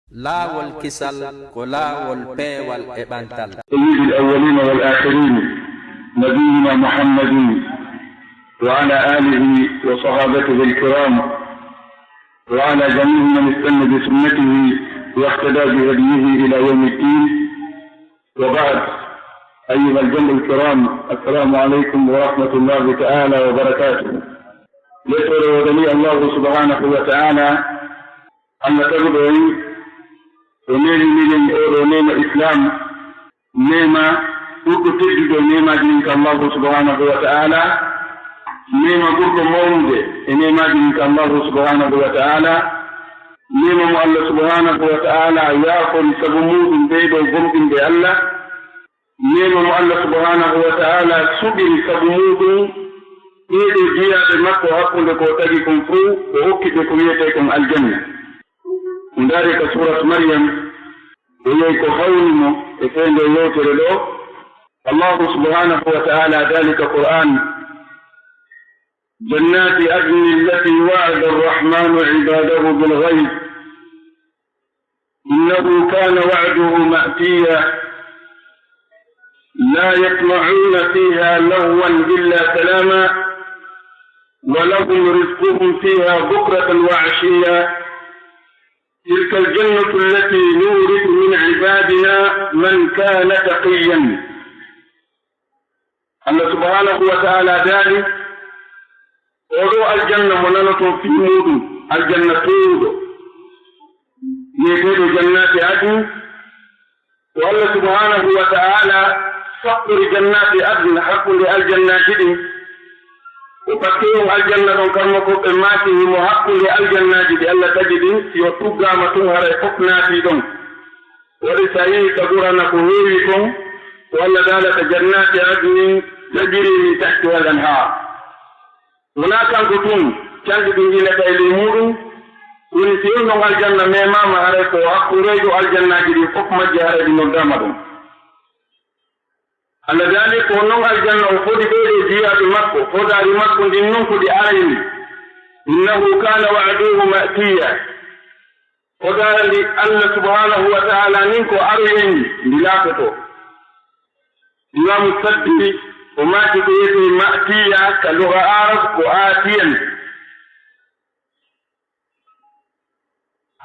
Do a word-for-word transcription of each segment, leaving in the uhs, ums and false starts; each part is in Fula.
Laawol kisal ko laawol peewal e ɓantal. سيد الأولين والآخرين نبينا محمد وعلى آله وصحابته الكرام وعلى جميع من استن بسنته واهتدى بهديه إلى يوم الدين. وبعد، أيها الجمع الكرام، السلام عليكم ورحمة الله تعالى وبركاته. Yettore woodani Allahu subhanahu wa ta'ala, Allah taguɗo en, o neemini en oɗo neema Islam, neema ɓurɗo teddude e neemaaji ɗin ka Allahu subhanahu wa ta'ala, neema ɓurɗo mawnude e neemaaji ɗin ka Allahu subhanahu wa ta'ala, neema mo Allah subhanahu wa ta'ala yaafori sabu muɗum ɓee ɗoo gomɗinɓe Allah, neema mo Allah subhanahu wa ta'ala suɓiri sabu muɗum ɓee ɗoo jiyaaɓe makko hakkunde ko o tagi kon fow, o okki ɓe ko wi'etee kon aljanna. Mo ndaari ka suurat Maryam, o yehi ko hawni mo e fee ndee yewtere ɗoo. Allahu subhanahu wa ta'ala daali ka Qur'an, جنات عدن التي وعد الرحمن عباده بالغيب إنه كان وعده مأتيا لا يسمعون فيها لغوا إلا سلاما ولهم رزقهم فيها بكرة وعشيا تلك الجنة التي نورث من عبادنا من كان تقيا. Allah subhanahu wa ta'ala daali, oo ɗoo aljanna mo nanoton fii muuɗum, aljanna toowuɗo, wi'eteeɗo jannati adn, ko Allah subhanahu wa ta'ala sappori jannati adn hakkunde aljannaaji ɗin. Ko pakke on aljanna ɗon, kammo ko ɓe maaki himo hakkunde aljannaaji ɗi Allah tagi ɗin, si o tuggaama tun haray fof naatii ɗon. Waɗi so a yii ka Qur'aana ko heewi kon, ko Allah daalata, jannati adnin tajri min tahtiha al-anhar. Wonaa kanko tun, canɗi ɗin ilata e ley muuɗum, woni si on ɗon aljanna memaama, haray ko hakkundeejo aljannaaji ɗin fof majji, haray ɗi noddaama ɗum. Allah daali ko non aljanna o fodi ɓee ɗoo jiyaaɓe makko, fodaari makko ndin non ko ɗi arayni. Innahu kana wa'duhu ma'tiya. Fodaari ndi Allah subhanahu wa ta'ala nin ko aroyayndi ndi laatoto. Imaamu Saddi o maaki ko wiyetee ma'tiya ka luga Arab ko aatiyan.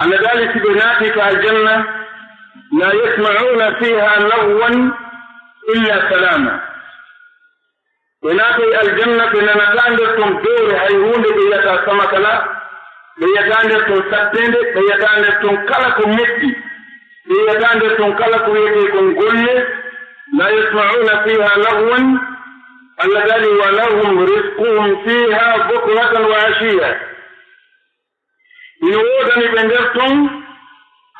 Ana daali si ɓe naati ka aljanna, la yasma'una fiha lagwan illa salama. Ɓe naatay aljanna, ɓe nanataa nder ton bewre hay huunde, ɓe yi'ataa samakala, ɓe yi'ataa nder ton satteende, ɓe yi'ataa nder ton kala ko metti, ɓe yi'ataa nder ton kala ko wiyetee kon golle. La yasma'una fiha lagwan. Allah daali, wa lahum rizquhum fiha bukratan wa ashiya. Ina woodani ɓe nder ton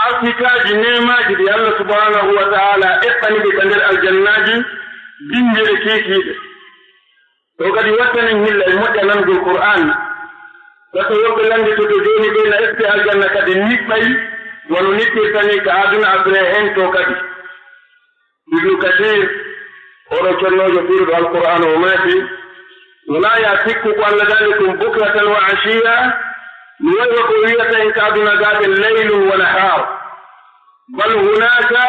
arsikaaji, neemaaji ɗi Allah subhanahu wa ta'ala eɓɓani ɓe ka nder aljannaaji, binnde e kiikiiɗe. Ɗoo kadi wattanen hilla e moƴƴa nanugol Qur'aan. Sato woɓɓe lannditoto jooni ɓe na eɓɓi aljanna kadi niɓɓay, wano niɓɓirta ni ka aduna, après heen to kadi. Ibnu Kasiir, oɗo connoojo fiiruɗo Alqur'aana, o maaki, wonaa ya sikku ko Allah daali ɗum bukratan wa ashiya, mi wayi ko wi'ata en ka aduna gaa ɓen laylun wa nahaar, bal hunaaka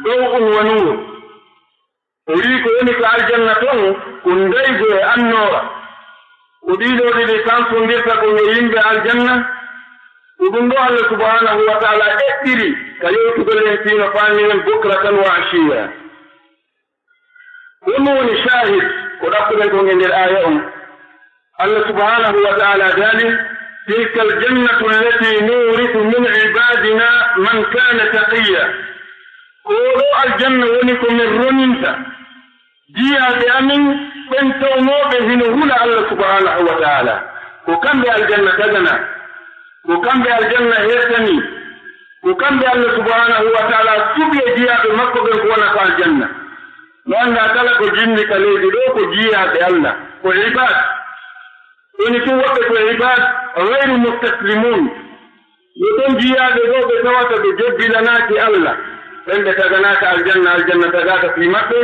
daw'un wa nuur. O wi'i ko woni ka aljanna ton ko ndaygu e annoora. Ko ɗii ɗoo ɗiɗi sansundirta kon e yimɓe aljanna. Ko ɗum ɗoo Allah subhanahu wa ta'ala eɓɓiri ka yewtugol en fii no faamiren bukratan wa ashiya. Honno woni shahid ko ɗaɓɓuɗen kon e nder aaya on? Allah subhanahu wa ta'ala daali, tilka aljannatu allati nurithu min ibadina man kana taqiya. Ko oo ɗoo aljanna woni ko min roninta jiyaaɓe amin ɓen tawnooɓe hino hula Allah subhanahu wa ta'ala. Ko kamɓe aljanna taganaa, ko kamɓe aljanna hertanii, ko kamɓe Allah subhanahu wa ta'ala suɓi e jiyaaɓe makko ɓen ko wona ko aljanna. No anndaa kala ko jinni ka leydi ɗoo ko jiyaaɓe Allah, ko ibaad. Woni tun woɓɓe ko ibaad gayru mustaslimun. Yo ton jiyaaɓe goo ɓe tawata ɓe jebbilanaaki Allah, ɓen ɓe taganaaka aljanna, aljanna tagaaka fii maɓɓe.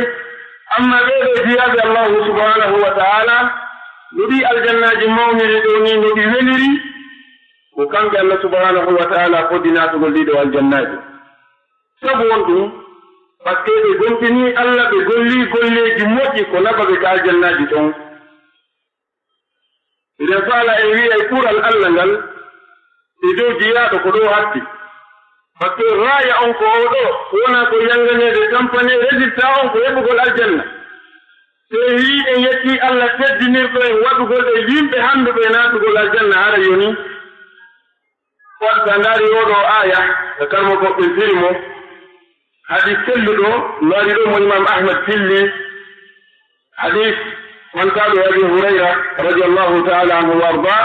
Amma ɓee ɗoo jiyaaɓe Allahu subhanahu wa ta'ala, no ɗii aljannaaji mawniri ɗoo nii, no ɗi weliri, ko Ko kamɓe Allah subhanahu wa ta'ala foddi naatugol ɗiɗo aljannaaji. Sabu won ɗum, parce que ɓe gomɗinii Allah, ɓe gollii golleeji moƴƴi ko naɓa ɓe ka aljannaaji ton. Eɗen faala en wi'ay ɓural Allah ngal e dow jiyaaɗo ko ɗo hatti. Parce que raaya on ko oo ɗo, wonaa ko yannganeede, tampane, résultat on ko heɓugol aljanna. So en wii en yettii Allah teddinirɗo en waɗugol e yimɓe hannduɓe e naatugol aljanna, hara yoni. Ko waɗi so a ndaari oo ɗoo aaya, e karmo ko ɓe firi mo, hadis selluɗo, no ari ɗo mo Imam Ahmad filli, hadis wantaaɗo e Abi Hurayra radiyallahu ta'ala anhu wa arda,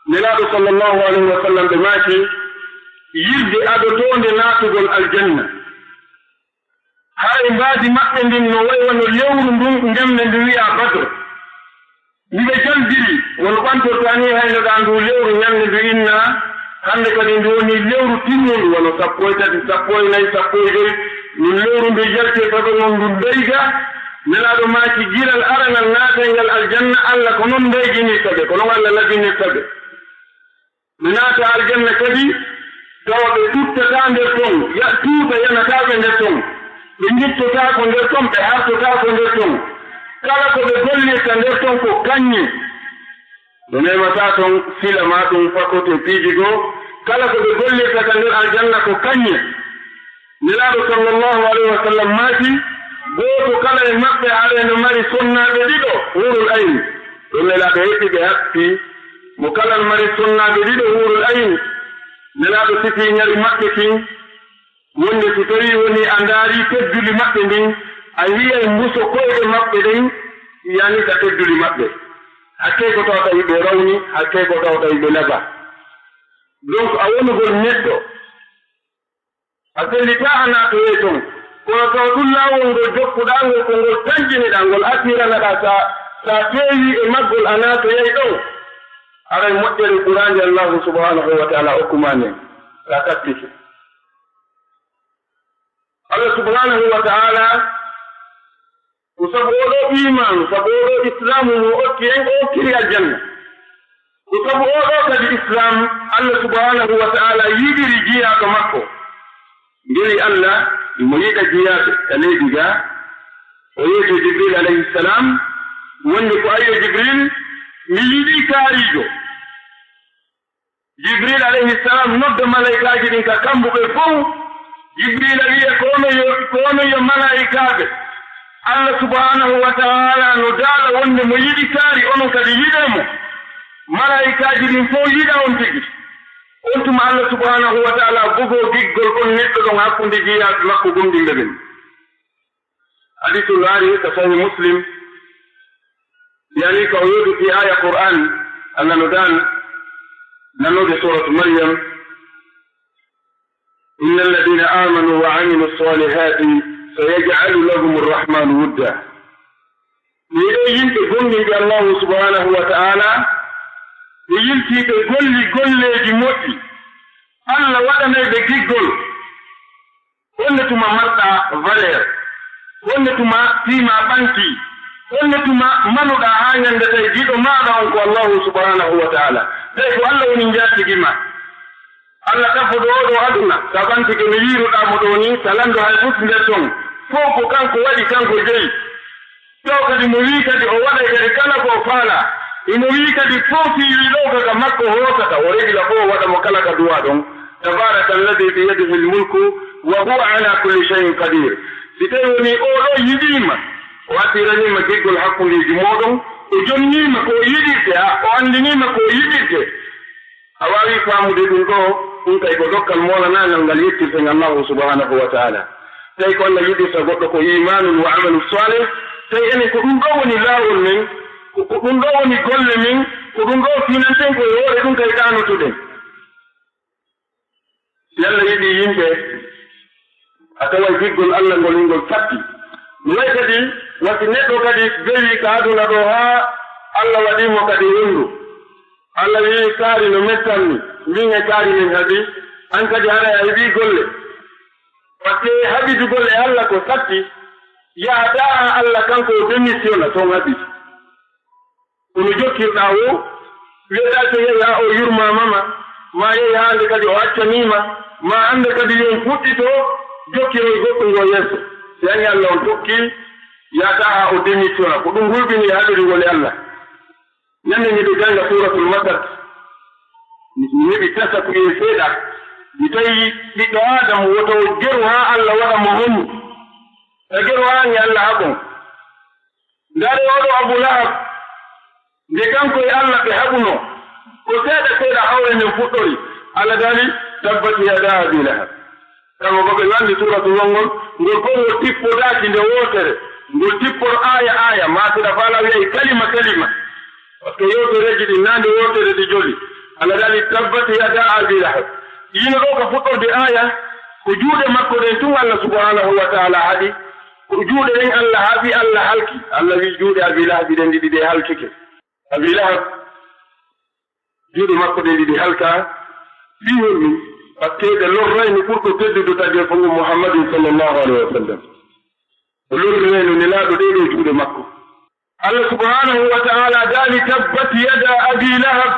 Nelaaɗo sallallahu alayhi wa sallam ɓe maaki, yirde adotoonde naatugol aljanna. Haa e mbaadi maɓɓe ndin no wayi wano lewru ndun ngenndi ndu wi'aa Badr. Ndi ɓe jaldiri, wano ɓantortaa nii hayno ɗaa ndu lewru ñannde ndu innaa, hannde kadi ndu woni lewru timmundu, wano sappo e tati, sappo e nayi, sappo e joy. Ndun lewru ndu jalti e saɗo ngun ndun doyga, Nelaaɗo maaki giral aranal naatay ngal aljanna, Alla ko non doyginirta ɓe, ko non Alla lajinirta ɓe. Ɓe naata aljanna kadi, tawa ɓe tuttataa nder ton, ya-, tuuta yanataa ɓe nder ton. Ɓe njippotaako nder ton, ɓe hartotaako nder ton. Kala ko ɓe gollirta nder ton ko kañŋe. Ɓe memataa ton, fila maa ɗum fakkoto piiji goo. Kala ko ɓe gollirta ka nder aljanna ko kañŋe. Nelaaɗo sallallahu alayhi wa sallam maaki, gooto kala e maɓɓe haray no mari sonnaaɓe ɗiɗo, hurul ayni. Ɗum Nelaaɗo heɓi ɓe haɓɓi, mo kala no mari sonnaaɓe ɗiɗo, hurul ayni. Nelaaɗo sifii ñari maɓɓe kin, wonde so tawii woni a ndaarii tedduli maɓɓe ndin, a yi'ay mbuso koyɗe maɓɓe ɗen, yani ka tedduli maɓɓe. Hakkee ko tawata hiɓe rawni, hakkee ko tawata hiɓe laba. Donc, a wonugol neɗɗo, a sellitaa a naatoyay ton. Kono tawa ɗum laawol ngol jokkuɗaa ngol, ko ngol tanƴiniɗaa, ngol asiranaɗaa, sa, sa feewii e maggol a naatoyay ɗon. Haray moƴƴere ɓuraande Allaahu subhaanahu wa ta'aala okku maa nden, sa taskike. Allah subhaanahu wa ta'aala Ko sabu oo ɗoo iimaanu, sabu oo ɗoo islaamu mo okki en, o okkiri aljanna. Ko sabu oo ɗoo kadi islaam, Allah subhaanahu wa ta'aala yiɗiri jiyaaɗo makko. Ngeli Allah mo yiɗa jiyaaɓe ka leydi gaa, o yeeto Jibril alayhi salaam, wonde ko ayyo Jibril, mi yiɗii kaariijo. Jibril alayhi salam nodda malaykaaji ɗin ka kambu ɓe fow. Jibril wi'a, "Ko onon yo, ko onon yo malaykaaɓe. Allah subhanahu wa ta'ala no daala wonde mo yiɗi kaari, onon kadi yiɗee mo." Malaykaaji ɗin fow yiɗa on tigi. On tuma Allah subhanahu wa ta'ala bugoo giggol on neɗɗo ɗon hakkunde jiyaaɓe makko gomɗinɓe ɓen. Hadiisu no ari ka Sahih Muslim, yani ko o yewti fi aya Qur'an, Allah no dan, nanoɓe suratu Maryam, "Inna alladhina amanu wa amilu salihati sayaj'alu lahum arrahmanu wudda." Ɓee ɗoo yimɓe gomɗinɓe Allahu subhanahu wa ta'ala, ɓe yiltii ɓe golli golleeji moƴƴi, Allah waɗanay ɓe giggol. Honde tuma marɗa valeur? Honde tuma piima ɓanti? Honde tuma manuɗa haa ñande tawi giɗo maaɗa on ko Allahu subhanahu wa ta'ala? Tawi ko Allah woni njaatigi ma. Allah tafo ɗo oɗo aduna, sa ɓantike no yiiruɗa mo ɗo ni, sa lando hay fus nder ton. Fof ko kanko waɗi, kanko jeyi. Ɗo kadi mo wii kadi o waɗay kadi kala ko o faala. Imo wii kadi fof si wii ɗo ko ka makko hootata, o regila fof o waɗa mo kala ka duwa ɗon. Tabaraka alladhi biyadihi almulku wa huwa ala kulli shay'in qadir. Si tawi woni o ɗo yiɗiima, o attiraniima giggol hakkundeeji mooɗon, o jonniima ko o yiɗirte, a, o anndiniima ko o yiɗirte. A waawi faamude ɗum ɗo, ɗum kay ko dokkal moolanaangal ngal yettirten Allahu subhanahu wa ta'ala. Tawi ko Allah yiɗirta goɗɗo ko imanun wa amalu salih, tawi enen ko ɗum ɗo woni laawol men, ko, ko ɗum ɗo woni golle men, ko ɗum ɗo finanten ko e hoore ɗum kay ɗaanotoɗen. Si Allah yiɗi yimɓe, a taway giggol Allah ngol, ngol satti. No wayi kadi, wasi neɗɗo kadi bewi ka aduna ɗo haa Allah waɗi mo kadi wondu. Allah wi'i, "Kaari no mettanmi, min e kaari min haɓi, an kadi haray a heɓi golle." Parce que haɓidugol e Allah ko satti, yahataa haa Allah kanko o démissionna, toon haɓidi. Kono jokkirɗaa o, wi'ataa to yahi haa o yurmaama ma. Ma yehi hande kadi o accaniima, ma hande kadi yo en fuɗɗito jokkiroy goɗɗum ngo yeeso. Si a ñalla on tokki, yaata haa o démissiona. Ko ɗum hulɓini e haɗori woni Allah. Ñande miɗo jannga Suuratul Masad, mi heɓi tasakuyee seeɗa. Mi tawi ɓiɗɗo Aadama woto o geru haa Allah waɗa mo hondu. A geru haa ñalla haɓon. Ndaare oɗo Abu Lahab, nde kanko e Allah ɓe haɓuno, ko seeɗa seeɗa hawre nden fuɗɗori. Allah daali, "Tabbat yada Abi Lahab." Kanko ko ɓe lanndi suuratu ngon ngol, ngol fof ngol tippodaaki nde wootere, ngol tippor aaya aaya, maa seeɗa faala wiya e kalima kalima. Par ce que yewtereeji ɗin naa nde wootere ɗi joli. Allah daali, "Tabbat yada Abi Lahab." Yiino ɗo ka fuɗɗorde aaya, ko juuɗe makko ɗen tun Allah subhanahu wa ta'ala haɗi. Ko juuɗe ɗen Allah haɓi, Allah halki. Allah wi juuɗe Abi Lahabi ɗen ɗiɗi ɗe halkike. Abi Lahab, juuɗe makko ɗen ɗiɗi halka. Fii honɗum? Par ce que ɓe lorrayno ɓurɗo teddude tageefo ngon Muhammadin sallallahu alaihi wa sallam. O lorrirayno Nelaaɗo ɗee ɗoo juuɗe makko. Allah subhanahu wa ta'ala daali, "Tabbat yada Abi Lahab."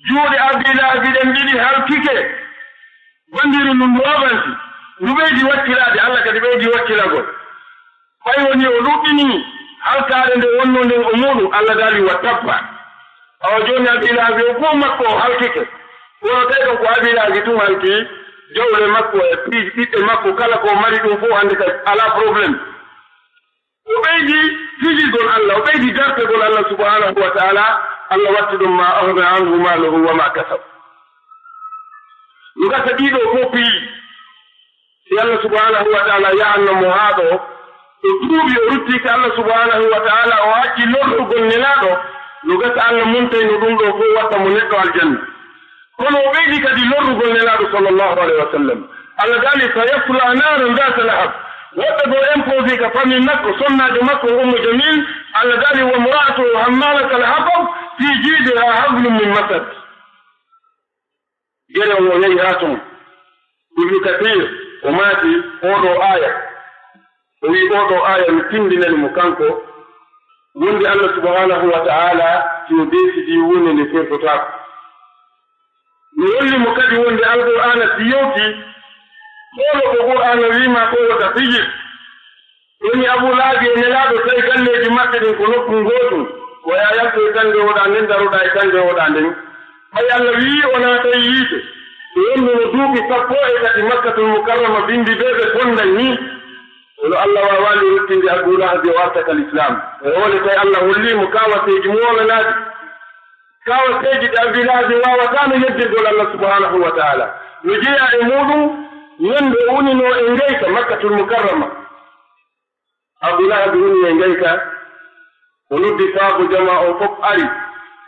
Juuɗe Abi Lahabi ɗen ɗiɗi halkike. Bandiru ndun ndu avanti, ndu ɓeydi wakkilaade, Allah kadi ɓeydi wakkilagol. Ɓay woni o ɗuɗɗini halkaare nde wonno nden o muuɗum, Allah daali, "Wa tabba." Awa jooni Abi Lahabi o fof makko o halkike. Kono tawi ɗon ko Abi Lahabi tun halki, jawle makko e piiji ɓiɓɓe makko, kala ko o mari ɗum fof hannde kadi alaa problème. O ɓeydi fijirgol Allah, o ɓeydi dartegol Allah subhanahu wa ta'ala, Allah watti ɗum, "Ma aghna anhu maluhu wa ma kasab." No gasa ɗiɗo fof piiji. Si Allah subhanahu wa ta'ala yahanno mo haa ɗo, o tuubi, o rutti ka Allah subhanahu wa ta'ala, o acci lorrugol Nelaaɗo, no gasa Allah muntayno ɗum ɗo fof watta mo neɗɗo aljanna. Kono o ɓeydi kadi lorrugol Nelaaɗo sallallahu alaihi wa sallam. Allah daali, "Sayasla naran dhata lahab." Woɓɓe goo imposé ka famille makko, sonnaajo makko Ummu Jamil, Allah daali, "Wa imra'atuhu hammalatal hatab, fi jidiha hablum min masad." Gere on o yehi haa ton. Ibnu Kathir, o maati oo ɗoo aaya. O wi'i, "Oo ɗoo aaya mi tinndinani mo kanko, wonde Allah subhanahu wa ta'ala, si o deesidii wonde nde fertotaako." Mi holli mo kadi wonde Alqur'aana si yewtii, hoolo ko Qur'aana wi'i ma ko wota fijir. Woni Abu Lahabi e Nelaaɗo tawi galleeji maɓɓe ɗin ko nokku ngootun, ko yaa yaltu e kannde oɗaa nden, daroɗaa e kannde oɗaa nden. Hay Allah wi'i o naatay yiite. Ɓe wonduno duuɓi sappo e tati Makkatul Mukarrama, bimbi bee ɓe fonday nii. Kono Allah waawaali ruttinde Abu Lahabi o arta ka Lislaam. E hoole tawi Allah hollii mo kaawaseeji moolanaɗi. Kaawaseeji ɗi Abi Lahabi waawataano yeddirgol Allah subhanahu wa ta'ala. No jeyaa e muuɗum ñande o wuninoo e ngayka Makkatul Mukarrama. Abu Lahabi woni e ngayka, o noddi sahaabo jamaa on fof ari.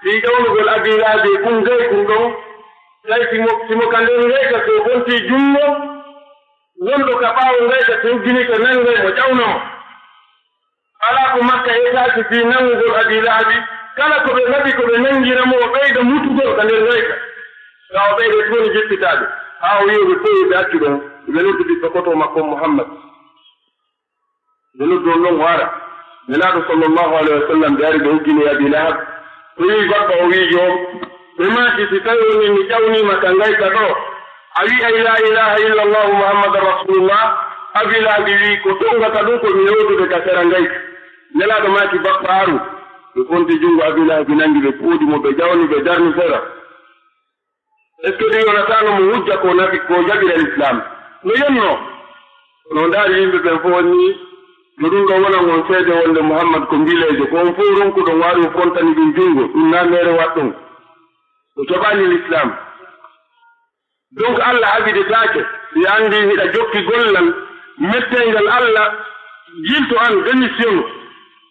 Fii ƴawnugol Abi Lahabi e kun ngaykun ɗon, tawi si mo, si mo ka nder ngayka, so o ɓontii junngo, wonɗo ka ɓaawo ngayka so yogginii ka nanngay mo, ƴawna mo. Alaa ko Makka etaaki fii nanngugol Abi Lahabi, kala ko ɓe mbaɗi ko ɓe nanngira mo, o ɓeyda mutugol ka nder ngayka. Kaa o ɓeyda toon jippitaade, haa o yi'o ɓe fow ɓe accu ɗon, ɓe noddu ɓiɗɗo koto makko on Muhammad. Ɓe noddu on ɗon o ara. Nelaaɗo sallallahu alaihi wa sallam ɓe ari ɓe uggini Abi Lahab. Ɓe wi'i bappa o wi'i joom, ɓe maaki si tawi woni mi ƴawniima ka ngayka ɗoo, a wi'ay laa ilaaha illa Allahu Muhammadan Rasulullah, Abi Lahabi wi'i ko tonngata ɗum ko mi yewtude ka sera ngayka. Nelaaɗo maaki bappa aru. Ɓe fonti junngo Abi Lahabi nanngi ɓe puuɗi mo ɓe ƴawni ɓe darni sera. Est-ce que ɗum yonataano mo hujja ko nafi ko jaɓira Lislaam? No yonnoo. No ndaari yimɓe ɓen fof ni, no ɗum ɗo wona on seede wonde Muhammad ko mbileejo, ko on fof ronkuɗon waɗi fontani ɗum junngo, ɗum na mere waɗɗon. O jaɓaani Lislaam. Donc Allah habidetaake, si anndi hiɗa jokki gollal metteyngal Allah, jilto an, démissionne.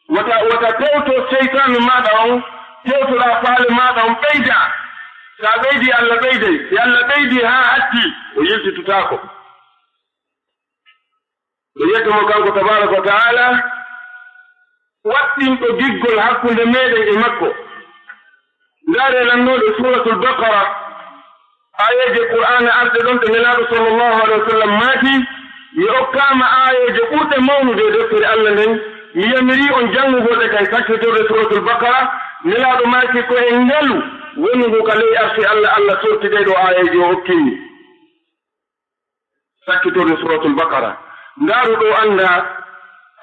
Wata, wata tewto seytaanu maaɗa on, tewtoɗaa faale maaɗa on, ɓeydaa. So a ɓeydii, Allah ɓeyday. Si Allah ɓeydii haa hatti, o yiltitotaako. Ɓe yetto mo kanko tabaaraka wa ta'ala, waɗɗinɗo giggol hakkunde meeɗen e makko. Ndaaree lanndooɗe Suuratul Baqara, aayeeje Qur'aana arɗe ɗon ɗe Nelaaɗo sallallahu alaihi wa sallam maaki, mi okkaama aayeeje ɓurɗe mawnude e deftere Allah nden, mi yamirii on janngugol ɗe kay sakkitorde Suuratul Baqara, Nelaaɗo maaki ko e ngalu Wonungu ka ley arsi Allah, Allah sorti ɗee ɗoo aayeeje o okki mi. Sakkitorde Suratul Baqara. Ndaaru ɗoo annda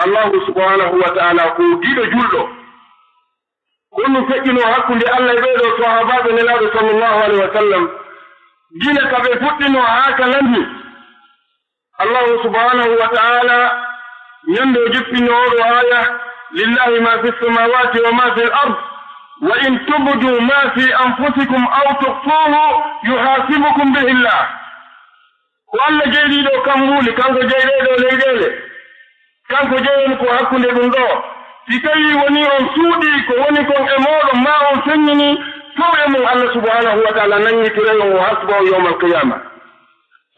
Allahu subhanahu wa ta'ala ko giɗo julɗo. Ko ɗum feƴƴinoo hakkunde Allah e ɓee ɗoo sahaabaaɓe Nelaaɗo sallallahu alaihi wa sallam. Gila ka ɓe fuɗɗinoo haa ka lanni. Allahu subhanahu wa ta'ala ñande o jippinno oɗo aya, "Lillahi ma fi samawati wa ma fi al-ard, wa in tubdu ma fi anfusikum aw tukhfuhu yuhasibukum bihi Allah." Ko Allah jeyɗiɗo kammuuli, kanko jeyɗeɗo leyɗeele, kanko jeyon ko hakkunde ɗum ɗo. Si tawi woni on suuɗi ko woni kon e mooɗon, ma on feññini, fow e mum Allah subhanahu wa ta'ala nanngitiray on, o hasba on yawmal qiyama.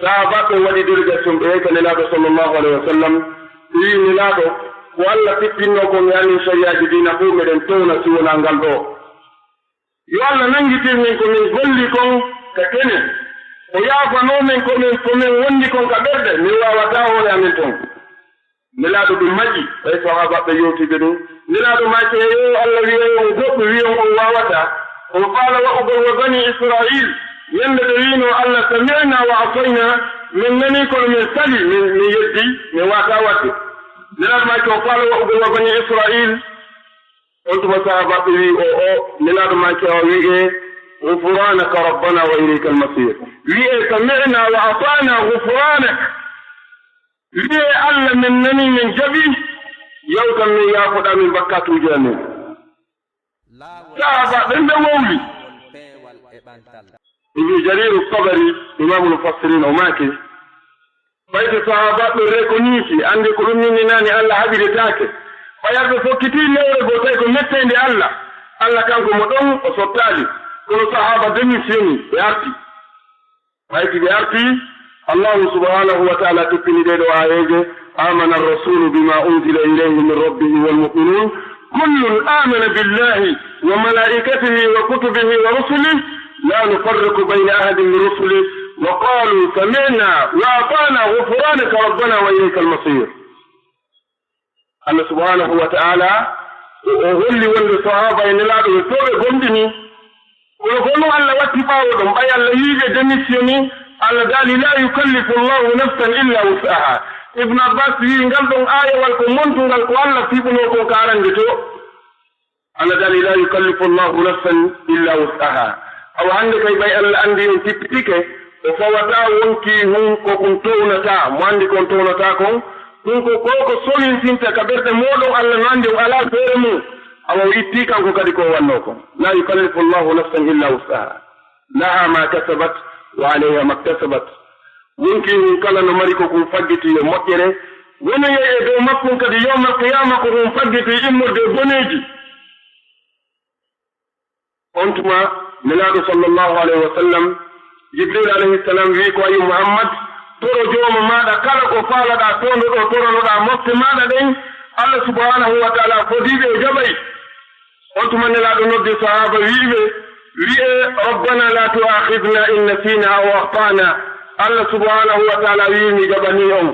Sahaabaaɓe waɗi délégation ɓe yehi ka Nelaaɗo sallallahu alaihi wa sallam, ɓe wi'i Nelaaɗo, ko Allah fittinno kon e amin sariyaaji diina fow, meɗen towna si wonaa ngal ɗoo. Yo Allah nanngitir min ko min golli kon ka kene, o yaafanoo min ko min, ko min wondi kon ka ɓerɗe, min waawataa hoore amin ton. Nelaaɗo ɗum maƴi, ɓay sahaabaaɓe yewtiɓe ɗum. Nelaaɗo maaki, "Eyo, Allah wi'ay on goɗɗum, wi'on on waawataa." O faala wa'ugol wa bani Israil, ñande ɓe wi'no Allah, "Sami'na wa atayna," min nani kono min sali, min, min yeddi, min waawataa waɗde. Nelaaɗo maaki, o faala wa'ugol wa bani Israil. On tuma sahaabaaɓe wi'i, "O, o," Nelaaɗo maaki, o wi'e, "Ghufranaka rabbana wa ilaykal masir." Wi'e, "Sami'na wa atayna ghufranak." Wi'e, "Allah, min nani, min jaɓi, yawtan min, yaafoɗaa min bakkatuuji amin." Sahaaba ɓen ɓe wowli. Ibnu Jarir Tabari, Imamul Mufassirin, o maaki, ɓay so sahaaba ɓe rekonisi, anndi ko ɗum ninni nani Allah haɓiretaake. Ɓay ɓe fokkiti lewre goo tawi ko metteende Allah. Allah kanko mo ɗon, o sottaali. Kono sahaaba démissioni, ɓe arti. Ɓay si ɓe artii, Allahu subhanahu wa ta'ala tippini ɗee ɗoo aayeeje, "Amana ar-rasulu bima unzila ilayhi min rabbihi wal mu'minun, kullun amana billahi wa malaikatihi wa kutubihi wa rusulihi, la nufarriqu bayna ahadin min rusulihi, wa qalu sami'na wa ata'na ghufranaka rabbana wa ilaykal masir." Allah subhanahu wa ta'ala, o, o holli wonde sahaaba e Nelaaɗo ɓe fow ɓe gomɗini. Kono ko honɗum Allah watti ɓaawo ɗon? Ɓay Allah wi'i ɓe démissioni, Allah daali, "La yukallifu Allahu nafsan illa wus'aha." Ibn Abbas wi'i ngal ɗon aayawal ko montungal ko Allah fiɓunoo kon ka arande to. Allah daali, "La yukallifu Allahu nafsan illa wus'aha." Awa hannde kay ɓay Allah anndi on tippitike, o fawataa wonkii hun ko kun townataa, mo anndi kon townataa kon, kun ko, ko, ko solintinta ka ɓerɗe mooɗon, Allah no anndi on alaa feere mum. Awa o ittii kanko kadi ko o wannoo kon. "La yukallifu Allahu nafsan illa wus'aha. Laha ma kasabat wa alayha maktasabat." Wonkii hun kala no mari ko kun faggiti yo moƴƴere, wonoyay e dow makkun kadi yawmal qiyaama ko kun faggiti immorde e boneeji. On tuma, Nelaaɗo sallallahu alayhi wa sallam, Jibril alayhi salam wi'i ko, "Ayo Muhammad, toro jooma maaɗa kala ko faalaɗaa, toondoɗo, toronoɗaa mofte maaɗa ɗen, Allah subhanahu wa ta'ala fodiiɓe o jaɓay." On tuma Nelaaɗo noddi sahaaba wi'i ɓe, wi'e, "Rabbana la tu'akhidhna in nasina aw akhta'na." Allah subhanahu wa ta'ala wi'i mi jaɓanii on.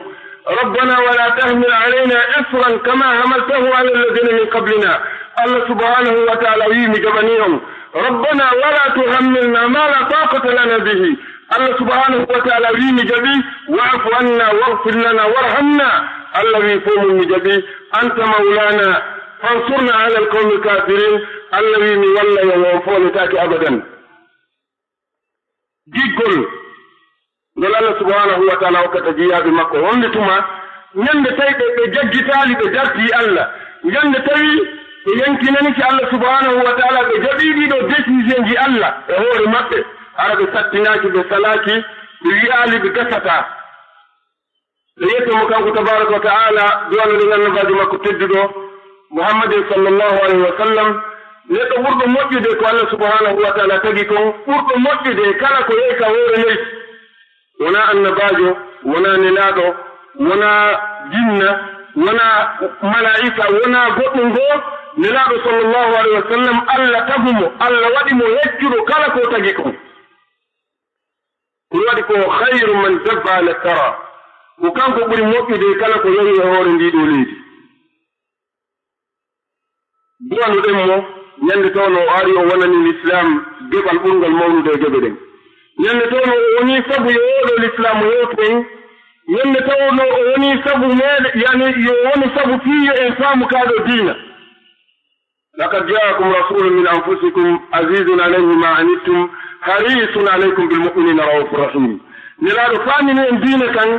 "Rabbana wa la tahmil alayna isran kama hamaltahu ala alladhina min qablina." Allah subhanahu wa ta'ala wi'i mi jaɓanii on. "Rabbana wa la tuhammilna ma la taqata lana bihi." Allah subhanahu wa ta'ala wi'i mi jaɓi, "Wa'fu anna waghfir lana warhamna." Allah wi'i fow mum mi jaɓi, "Anta mawlana fansurna ala alqawmi alkafirin." Allah wi'i mi wallay on, on fooletaake abadan. Giggol ngol Allah subhanahu wa ta'ala hokkata jiyaaɓe makko. Wonde tuma, ñande tawi ɓe, ɓe jaggitaali, ɓe dartii Allah. Ñande tawi ɓe yankinani si Allah subhanahu wa ta'ala, ɓe jaɓii ɗii ɗoo décision ji Allah e hoore maɓɓe. Hara ɓe sattinaaki, ɓe salaaki, ɓe wi'aali, ɓe gasataa. Ɓe yetto mo kanko tabaraka wa ta'ala, du'anoɗen annabaajo makko tedduɗo, Muhammadin sallallahu alayhi wa sallam, neɗɗo ɓurɗo moƴƴude ko Allah subhanahu wa ta'ala tagi kon, ɓurɗo moƴƴude kala ko yehi ka hoore leydi. Wonaa annabaajo, wonaa nelaaɗo, wonaa jinna, wonaa malaa'ika, wonaa goɗɗum goo, nelaaɗo sallallahu alayhi wa sallam, Allah tagu mo, Allah waɗi mo heccuɗo kala ko tagi kon. Ɗum waɗi ko khayru man dabba ala thara. Ko kanko ɓuri moƴƴude kala ko yehi e hoore ndii ɗoo leydi. Du'anoɗen mo, Ñande tawno o ari o wonani l'islam geɓal ɓurngal mawnude e geɓe ɗen. Ñande tawno o woni sabu yo oɗo l'islam o yewtu en. Ñande tawno o woni sabu meɗe, yani yo woni sabu fii yo en faamu kaa ɗoo diina. Laqad jaakum rasulun min anfusikum azizun alayhi ma anittum harisun alaykum bil mu'minina raufur rahim. Nelaaɗo faamini en diina kan,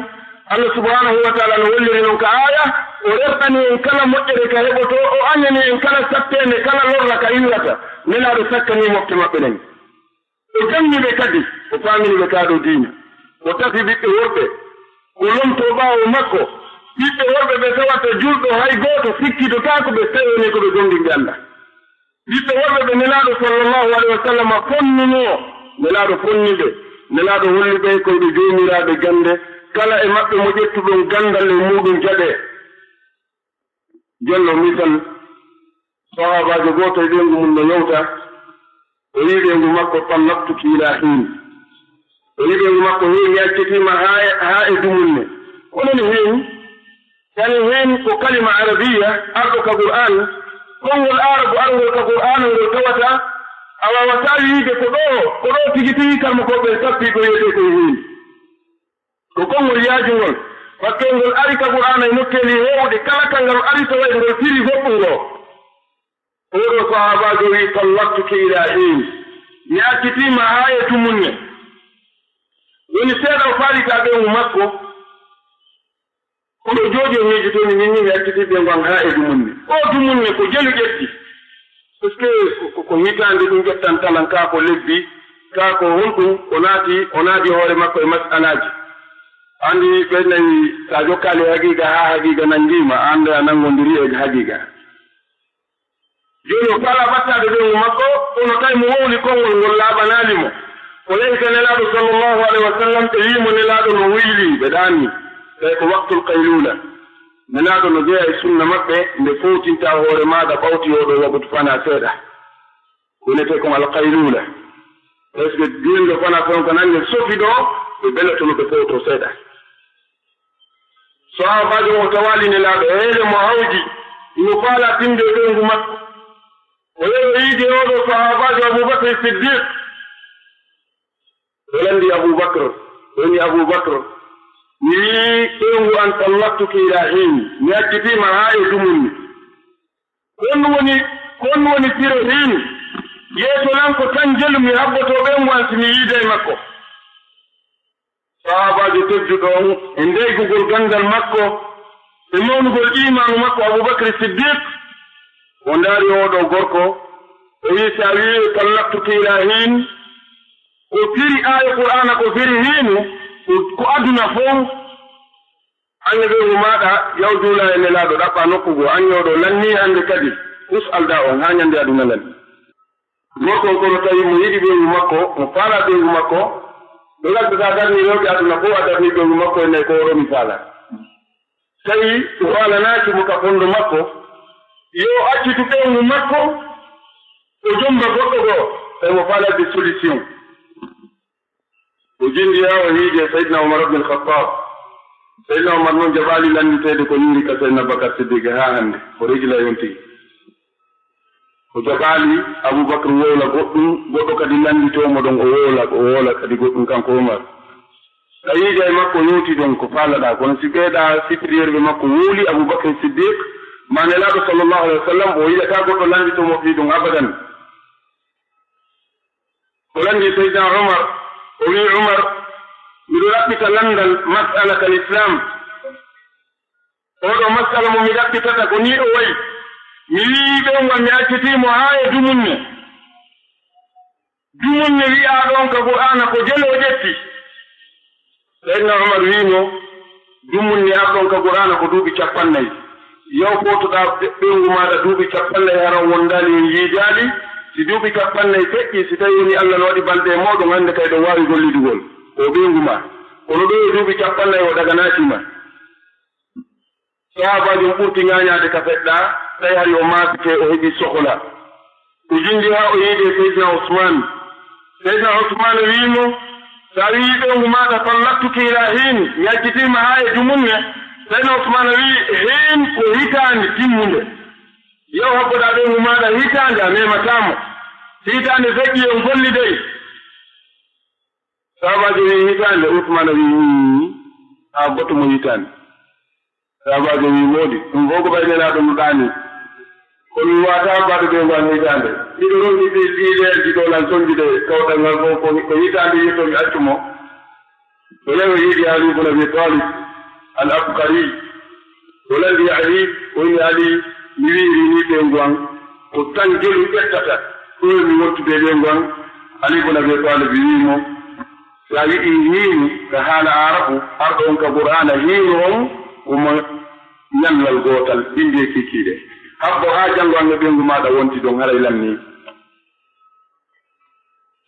Allah subhanahu wa taala no holliri non ka aaya, o rerɗani en kala moƴƴere ka heɓotoo, o añani en kala satteende, kala lorra ka iwrata. Nelaaɗo sakkani mofte maɓɓe ɗen. O janni ɓe kadi, o faamini ɓe kaa ɗoo diina. O tafi ɓiɓɓe worɓe, ko lontoo ɓaawo makko. Ɓiɓɓe worɓe ɓe tawata julɗo hay gooto sikkidotaako ɓe, so tawii wonii ko ɓe gomɗinɓe Allah. Ɓiɓɓe worɓe ɓe Nelaaɗo sallallahu alayhi wa sallam fonnunoo, Nelaaɗo fonni ɓe. Nelaaɗo holli ɓe ko ɓe joomiraaɓe gannde, kala e maɓɓe mo ƴettuɗon ganndal e muuɗum jaɓee. Jonno misal, sahaabaajo gooto e ɓeyngu mum no yewta, o wi'i ɓeyngu makko, "Tallaqtuki ila hiin." O wi'i ɓeyngu makko, "Hiin, mi accitii ma haa e, haa e dumunne." Ko woni hiin? Yani hiin ko kalima arabiya arɗo ka Qur'aan, konngol Aarabu arngol ka Qur'aana ngol tawata a waawataa wi'ude ko ɗoo, ko ɗoo tigi tigi karmokooɓe ɓen sappii ko wi'etee ko hiin. Ko konngol yaajungol, par ce que ngol ari ka Qur'aana e nokkeeli heewuɗi, kala ka ngal ari taway ngol firi goɗɗum ngoo. Oɗo sahaabaajo wi'i, "Tallaqtuki ila hiin." Mi accitii ma haa e dumunne. Woni seeɗa o faali ka ɓeyngu makko, kono jooɗi o miijotoo ni, min ni mi accitii ɓeyngu an haa e dumunne. O dumunne ko jelu ƴetti. Est-ce que ko, ko, ko hitaande ɗum ƴettan talan, kaa ko lebbi, kaa ko honɗum, o naati, o naati hoore makko e masalaaji. Anndi ɓe nayi, so a jokkaali haqiiqa haa haqiiqa nanngii ma, a annda a nanngondiri e haqiiqa. Jooni o faalaa ɓattaade ɓeyngu makko, kono tawi mo wowli konngol ngol laaɓanaali mo. O yahi ka Nelaaɗo sallallahu alayhi wa sallam, ɓe wi'i mo Nelaaɗo no wuyli, ɓe ɗaani. Tawi ko waqtul qayluula. Nelaaɗo no jeyaa e sunna maɓɓe, nde fowtinta hoore maaɗa ɓawti oo ɗoo waqtu fanaa seeɗa. Wonetee kon alqayluula. Est-ce que juulɗo fanaa ton ko nanne sofi ɗoo, ɓe belato no ɓe fowtoo seeɗa. Sahaabaajo o tawaali Nelaaɗo, heede mo hawji, imo faalaa tinde e ɓeyngu makko. O yehi o yiidi e oo ɗoo sahaabaajo Abubakr Siddiq. O lanndi Abubakr, o wi'i, "Abubakr, mi wi'i ɓeyngu an, tallaqtuki ila hiin, mi accitii ma haa e dumunne." Ko honɗum woni, ko honɗum woni firo hiin? Yeeso lan ko tan jelu mi habbotoo ɓeyngu an si mi yiiday makko. Sahaabaajo tedduɗo on, e ndeygugol ganndal makko, e mawnugol iimaanu makko, Abubakr Siddiq, o ndaari oo ɗoo gorko, o wi'i, "So a wi'i, tallaqtuki ila hiin, ko firi aaya Qur'aana, ko firi hiinu, ko, ko aduna fow." An e ɓeyngu maaɗa, yaw juula e Nelaaɗo, ɗaɓɓaa nokku goo. An e oo ɗoo lannii hannde kadi, us aldaa on haa ñande aduna lannii. Gorko on kono tawi mo yiɗi ɓeyngu makko, mo faalaa ɓeyngu makko, ɗo ngadduɗaa darnii rewɓe aduna fof, a darnii ɓeyngu makko e nayi ko o ɗoo mi faalaa. Tawi o faalanaaki mo ka fondo makko, yo o accitu ɓeyngu makko, o jomba goɗɗo goo, tawi mo faalaa de solution. O jindi haa o hiije Seydina Umar ibn al-Khattab. Seydina Umar noon jaɓaali lannditeede ko yuuri ka Seydina Bakar Siddiq haa hannde. O regila yonti. O jaɓaali Abubakar wowla goɗɗum, goɗɗo kadi lannditoo mo ɗon, o wowla, o wowla kadi goɗɗum kanko Umar. A yiide e makko yowti ɗon ko faalaɗaa, kono si ɓeeɗa supérieur ɓe makko wowli Abubakar Siddiq, ma Nelaaɗo sallallahu alayhi wa sallam, o yiɗataa goɗɗo lannditoo mo fii ɗum abadan. O lanndi Seydina Umar, o wi'i, "Umar, miɗo ɗaɓɓita lanndal mas'ala kal Islam. Oo ɗoo mas'ala mo mi ɗaɓɓitata ko nii o wayi. Mi wi'i ɓeyngu an mi accitii mo haa e dumunne. Dumunne wi'aa ɗon ka Qur'aana ko jelu o ƴetti." Seydina Umar wi'i mo, "Dumunne ar ɗon ka Qur'aana ko duuɓi cappannayi. Yaw footoɗaa ɓe-, ɓeyngu maaɗa duuɓi cappannayi, hara on wondaali, on yiidaali. Si duuɓi cappannayi feƴƴii, si tawii wonii Alla no waɗi balɗe e mooɗon, hannde kay ɗon waawi gollidugol. Ko ɓeyngu maa. Kono ɗoo e duuɓi cappannayi o daganaaki ma." Sahaabaajo on ɓurti ŋaañaade ka feɗɗaa, tawi hari o maasike, o heɓi sohola. O jindi haa o yiidi e Seydina Usmaan. Seydina Usmaan wi'i mo, "So a wi'i ɓeyngu maaɗa, 'Tallaqtuki ila hiin, mi accitii ma haa e dumunne,'" Seydina Usmaan wi'i, "Hiin ko hitaande timmunde." Yahu habboɗaa ɓeyngu maaɗa hitaande, a memataa mo. Hitaande feƴƴi, on golliday. Sahaabaajo wi'i, "Hitaande?" Usmaana wi'i, "Ii, haa goto mo hitaande." Sahaabaajo wi'i, "Moodi, ɗum fof ko ɓay Nelaaɗo no ɗaani. Ko mi waata habbaade ɓeyngu an hitaande. Miɗo ronki ɗi, ɗi leerji ɗo lan sonjude kawtal ngal fof, ko, ko hitaande yetto mi accu mo." O yahi o yiidi Ali ibn Abi Talib al-Abqari. O lanndi Ali, o inni Ali, mi wi'iri ni ɓeyngu an, ko tan gelu ƴettata, ɗo mi wontude ɓeyngu an. Ali ibn Abi Talib wi'i mo, "So a yiɗi hiinu ka haala Aarabu, arɗo on ka Qur'aana, hiinu on ko mo ñallal gootal, binndi e kiikiiɗe. Habbo haa janngo an e ɓeyngu maaɗa wonti ɗon, haray lan nii."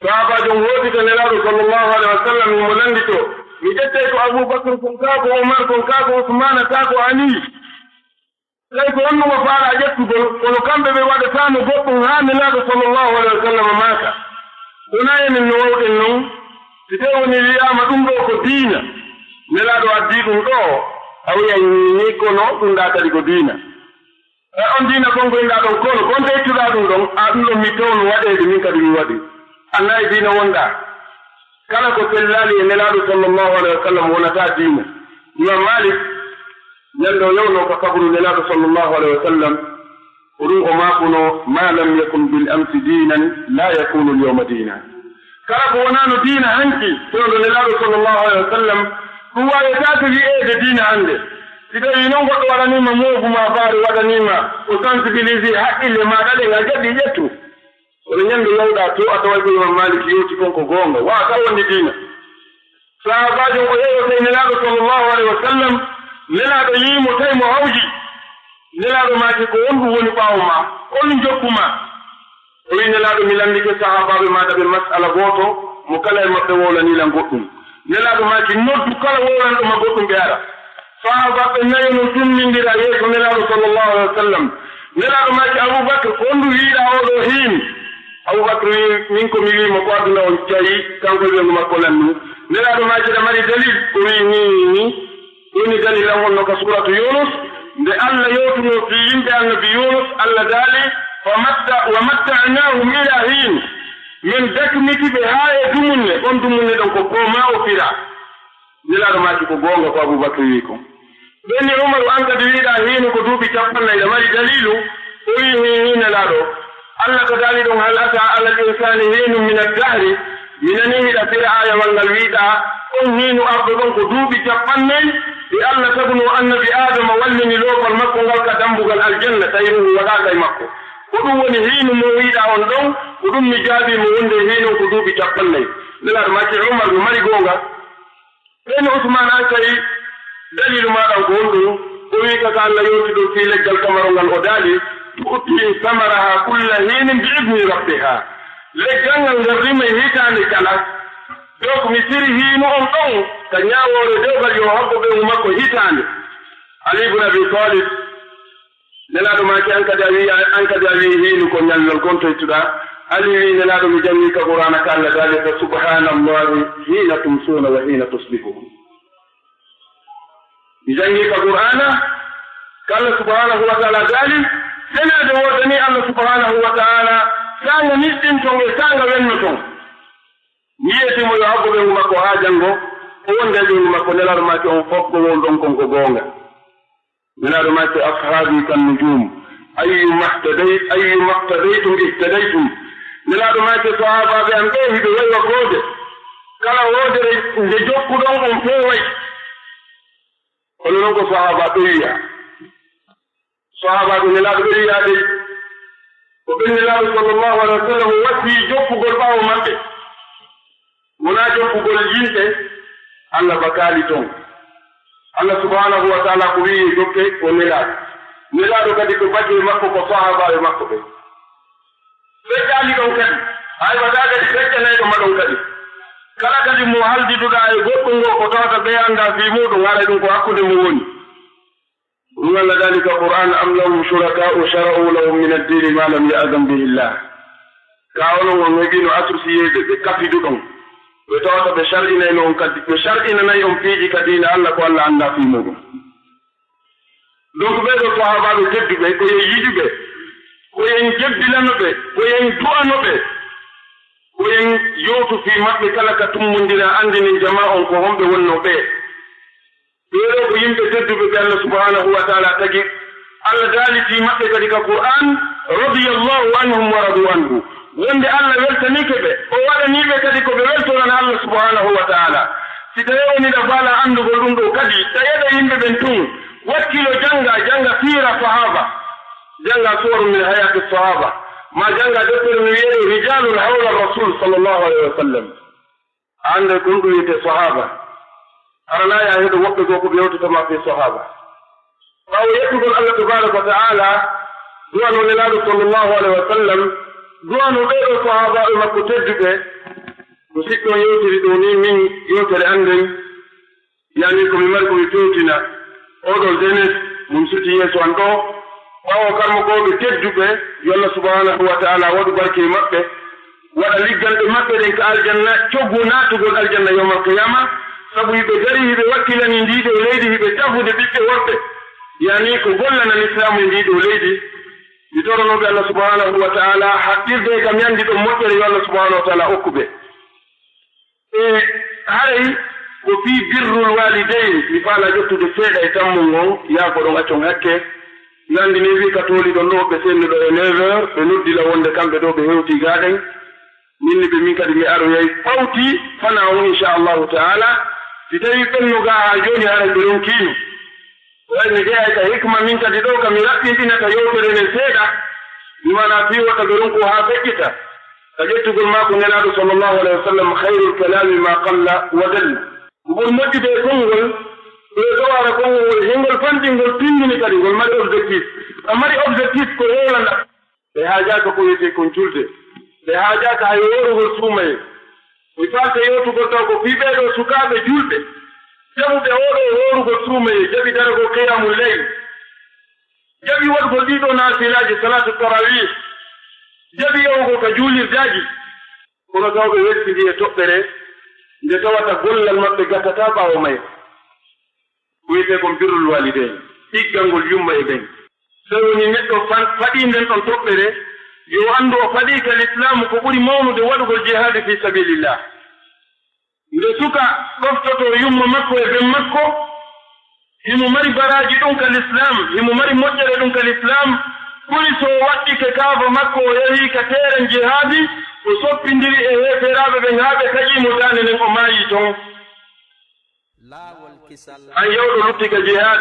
Sahaabaajo on hooti to Nelaaɗo sallallahu alaihi wa sallam, himo lanndito, "Mi ƴettay ko Abuu Bakr kon kaa, ko Umar kon kaa, ko Usmaana kaa, ko Ali. Tawi ko honɗum o faalaa ƴettugol, kono kamɓe ɓe waɗataano goɗɗum haa Nelaaɗo sallallahu alaihi wa sallam maaka. Wonaa enen no waawɗen non, si tawii woni wi'aama ɗum ɗoo ko diina, Nelaaɗo addii ɗum ɗoo, a wi'ay ni, kono ɗum ɗaa kadi ko diina. E on diina kon ko inɗaa ɗon, kono kon to ittuɗaa ɗum ɗon, a ɗum ɗon mi tawno waɗeede, min kadi mi waɗi. Annaa e diina wonɗaa. Kala ko sellaali e Nelaaɗo sallallahu alaihi wa sallam wonataa diina." Imam Malik, ñande o yawnoo ka kaburu Nelaaɗo sallallahu alaihi wa sallam, ko ɗum o maakunoo, "Ma lam yakun bil amsi diinan, la yakunu al yawma diina." Kala ko wonaano diina hanki, fewndo Nelaaɗo sallallahu alaihi wa sallam, ɗum waawetaake wi'eede diina hannde. Si tawii non goɗɗo waɗaniima moogu maa faare, waɗaniima o sensibilisé haqqille maaɗa ɗen, a jaɓi ƴettu. Kono ñande yawɗaa to, a taway ko Imam Malik yewti kon ko goonga, waawata wonde diina. Sahaabaajo on o yehi o tawi Nelaaɗo sallallahu alaihi wa sallam, Nelaaɗo yi'i mo, tawi mo hawji. Nelaaɗo maaki, "Ko honɗum woni ɓaawo maa? Honɗum jokku maa?" O wi'i, "Nelaaɗo, mi lanndike sahaabaaɓe maaɗa ɓe mas'ala gooto, mo kala e maɓɓe wowlanii lan goɗɗum." Nelaaɗo maaki, "Noddu kala wowlanɗo ma goɗɗum ɓe ara." Sahaabaaɓe nayo no tummbindira yeeso Nelaaɗo sallallahu alaihi wa sallam. Nelaaɗo maaki, "Abuu Bakr, ko honɗum wi'uɗaa oo ɗoo hiinu?" Abuu Bakr wi'i, "Min ko mi wi'i mo ko aduna on cayi, kanko e ɓeyngu makko lan ɗum." Nelaaɗo maaki, "Aɗa mari dalil?" O wi'i, "Nii, nii." Woni dalil an wonno ka suuratu Yuunus, nde Allah yewtunoo fii yimɓe Annabi Yuunus, Allah daali, "Fa matta-, wa matta'naahum ilaa hiin." Min dakmiti ɓe haa e dumunne, on dumunne ɗon ko koma o fira. Nelaaɗo maaki ko goonga ko Abuu Bakr wi'i kon. Ɓe inni Umaru, an kadi wi'uɗaa hiinu ko duuɓi cappanɗe nayi, aɗa mari daliilu? O wi'i, "Hii, hii, Nelaaɗo." Allah ko daali ɗon, "Hal ataa alal insaani hiinun mina dahri." Mi nanii hiɗa fira aayawal ngal wi'uɗaa, on hiinu arɗo ɗon ko duuɓi cappanɗe nayi, ɗi Allah tagunoo Annabi Aadama wallini loopal makko ngal ka dambugal aljanna, tawi ruuhu waɗaaka e makko. Ko ɗum woni hiinu mo wi'uɗaa on ɗon, ko ɗum mi jaabii mo wonde hiinu on ko duuɓi cappanɗe nayi. Nelaaɗo maaki, Umar no mari goonga. Ɓen Usmaan an kay daliilu maaɗa on ko honɗum? O wi'i ka, ka Allah yewti ɗum fii leggal kamarol ngal, o daali, "Tu'ti samaraha kulla hiinin bi idni rabbiha." Leggal ngal ngal rimay hitaande kala. Donc mi firi hiinu on ɗon ka ñaawoore dewgal yo habbo ɓeyngu makko hitaande. Ali ibn Abi Talib Nelaaɗo maaki, an kadi a wi'i, an kadi a wi'i hiinu ko ñallal kon to ittuɗaa. Ali wi'i, Nelaaɗo, mi janngii ka Qur'aana ka Allah daali, "Fa subhaanallahi hiina tumsuuna wa hiina tusbihuun." Mi janngii ka Qur'aana ka Allah subhaanahu wa ta'aala daali, senaade woodanii Allah subhaanahu wa ta'aala, saanga niɗɗinton e saanga wennoton. Mi yeeti mo yo habbo ɓeyngu makko haa janngo, o wonda e ɓeyngu makko. Nelaaɗo maaki, on fof ko wowluɗon kon ko goonga. Nelaaɗo maaki, "Ashaabii kan nujuum, ayyumaa ihtadayt-, ayyumaa ihtadaytum ihtadaytum." Nelaaɗo maaki, "Sahaabaaɓe am ɓee hiɓe wayi wa koode. Kala hoodere nde jokkuɗon, on fof wayi." Kono non ko sahaabaaɓe wi'a. Sahaabaaɓe Nelaaɗo ɓe wi'aade, ko ɓen Nelaaɗo sallallahu alaihi wa sallam wasii jokkugol ɓaawo maɓɓe. Wonaa jokkugol yimɓe, Allah bakaali ton. Allah subhanahu wa ta'ala ko wi'i jokke ko Nelaaɗo. Nelaaɗo kadi ko baki e makko ko sahaabaaɓe makko ɓe. Feƴƴaali ɗon kadi, a heɓataa kadi feƴƴanayɗo ma ɗon kadi. Kala kadi mo haldiduɗaa e goɗɗum ngo ko tawata ɓe anndaa fii muuɗum, haray ɗum ko hakkunde mum woni. Ɗum Allah daali ka Qur'aan, "Am lahum shurakaa'u shara'u lahum min ad-diini ma lam ya'zan bihi Allah." Ka onon on heɓino associéeɓe, ɓe kafiduɗon, ɓe tawata ɓe shar'inayno on kadi, ɓe shar'inanay on piiji ka diina Allah ko Allah anndaa fii muuɗum. Donc ɓee ɗoo sahaabaaɓe tedduɓe, ko yo yiɗuɓe, Ko en jebbilano ɓe, ko en du'ano ɓe, ko en yewtu fii maɓɓe kala ka tummondira, anndinen jamaa on ko honɓe wonnoo ɓee. Ɓee ɗoo ko yimɓe tedduɓe ɓe Allah subhanahu wa ta'ala tagi. Allah daali fii maɓɓe kadi ka Qur'an, "Radiyallahu anhum wa radu anhu." Wonde Allah weltaniike ɓe, o waɗanii ɓe kadi ko ɓe weltorana Allah subhanahu wa ta'ala. Si tawii on hiɗa faalaa anndugol ɗum ɗoo kadi, taƴaa yimɓe ɓen tun, wakkilo jannga, jannga siira sahaba. Jannga suwaru min hayati sahaba. Ma jannga deftere no wi'etee Rijalun hawla Rasul sallallahu alaihi wa sallam. A annday ko ɗum wiyetee sahaba. Hara na ya heɗo woɓɓe goo ko ɓe yewtata ma fii sahaba. Ɓaawo yettugol Allah tabaraka wa ta'ala, du'ano Nelaaɗo sallallahu alaihi wa sallam, du'ano ɓee ɗoo sahabaaɓe makko tedduɓe, ko siɗɗo yewtiri ɗoo nii min yewtere an nden, yani ko mi mari ko mi fewtina oo ɗoo jeunesse mo mi suti yeeso an ɗoo, ɓaawo karmokooɓe tedduɓe, yo Allah subhanahu wa ta'ala waɗu barke e maɓɓe, waɗa ligganɗe maɓɓe ɗen ka aljanna, coggu naatugol aljanna yawmal qiyama, sabu hiɓe darii, hiɓe wakkilanii ndii ɗoo leydi, hiɓe tafude ɓiɓɓe worɓe, yani ko gollana Lislaamu e ndii ɗoo leydi. Mi toronoo ɓe Allah subhanahu wa ta'ala haɓɓirde e kam yandi ɗon moƴƴere, yo Allah subhanahu wa ta'ala okku ɓe. E haray ko fii birrul walidayn, mi faalaa ƴettude seeɗa e tammol ngon, yaafoɗon, accon hakke. Mi anndi ni wii ka tooli ɗon ɗoo, ɓe senni ɗoo e neuf heures, ɓe noddi la wonde kamɓe ɗoo ɓe hewtii gaa ɗen. Min ni ɓe min kadi mi aroyay fawti fanaa on, insha Allahu ta'ala. Si tawii ɓen no gaa haa jooni, haray ɓe ronkiino. Way mi jeyaa ka hikma min kadi ɗoo ka mi raɓɓinɗinata yewtere nden seeɗa, bi maanaa fii wota ɓe ronku haa feƴƴita. Ka ƴettugol maako Nelaaɗo sallallahu alaihi wa sallam, "Khairul kalami ma qalla wa dalla." Ko ɓuri moƴƴude e konngol, ko e ɗowara konngol ngol, hingol fanɗingol, tinndini kadi, ngol mari objectif. A mari objectif ko wowlana. Ɓe haajaaka ko wiyetee kon julde. Ɓe haajaaka hay hoorugol suumayee. Mi faalta yewtugol taw ko fii ɓee ɗoo sukaaɓe julɓe, jaɓuɓe oo ɗoo hoorugol suumayee, jaɓi daragol qiyaamul layl, jaɓi waɗugol ɗii ɗoo naafilaaji, salaatu tarawih, jaɓi yahugol ka juulirdaaji. Kono taw ɓe weltindii e toɓɓere nde tawata gollal maɓɓe gasataa ɓaawo mayre. Ko wiyetee kon birrul walidayn, ɗiggangol yumma e ɓen. So woni neɗɗo fan-, faɗii nden ɗon toɓɓere, yo anndu o faɗii ka Lislaamu ko ɓuri mawnude waɗugol jihaadi fii sabilillah. Nde suka ɗoftotoo yumma makko e ben makko, himo mari baraaji ɗum ka Lislaam, himo mari moƴƴere ɗum ka Lislaam, ɓuri so o waɗɗike kaaba makko, o yahii ka teeren jihaadi, o soppindiri e heeferaaɓe ɓen haa ɓe taƴii mo daande nden, o maayii ton. Laawol kisal. An yawɗo lutti ka jihaad,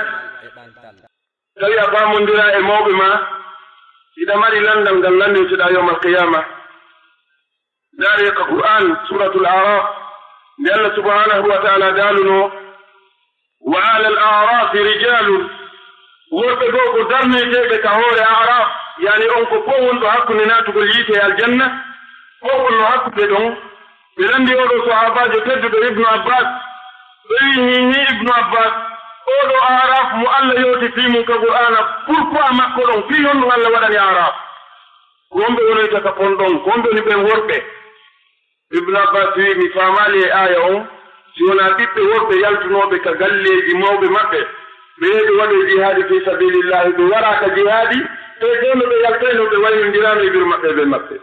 tawi a faamondiraa e mawɓe maa, hiɗa mari lanndal ngal lanndirteɗaa yawmal qiyaama. Ndaaree ka Qur'aan, Suuratul A'raaf, nde Allah subhaanahu wa ta'aalaa daalunoo, "Wa alal a'raafi rijaalun." Worɓe goo ko darneteeɓe ka hoore A'raaf, yani on ko fow wonɗo hakkunde naatugol yiite e aljanna, fow wonno hakkunde ɗon. Ɓe lanndi oo ɗoo sahaabaajo tedduɗo Ibnu Abbaas, ɓe wi'i, "Hi, hi, Ibnu Abbaas, oo ɗoo A'raaf mo Allah yewti fii mun ka Qur'aana, pourquoi makko ɗon? Fii honɗun Allah waɗani A'raaf? Ko honɓe wonoyta ka pon ɗon? Ko honɓe woni ɓen worɓe?" Ibnu Abbaas wi'i, "Mi faamaali e aaya on, si wonaa ɓiɓɓe worɓe yaltunooɓe ka galleeji mawɓe maɓɓe, ɓe yehi ɓe waɗoyi jihaadi fii sabiilillaahi, ɓe waraa ka jihaadi, tawi fewndo ɓe yaltayno ɓe waynondiraano e biro maɓɓe e ben maɓɓe."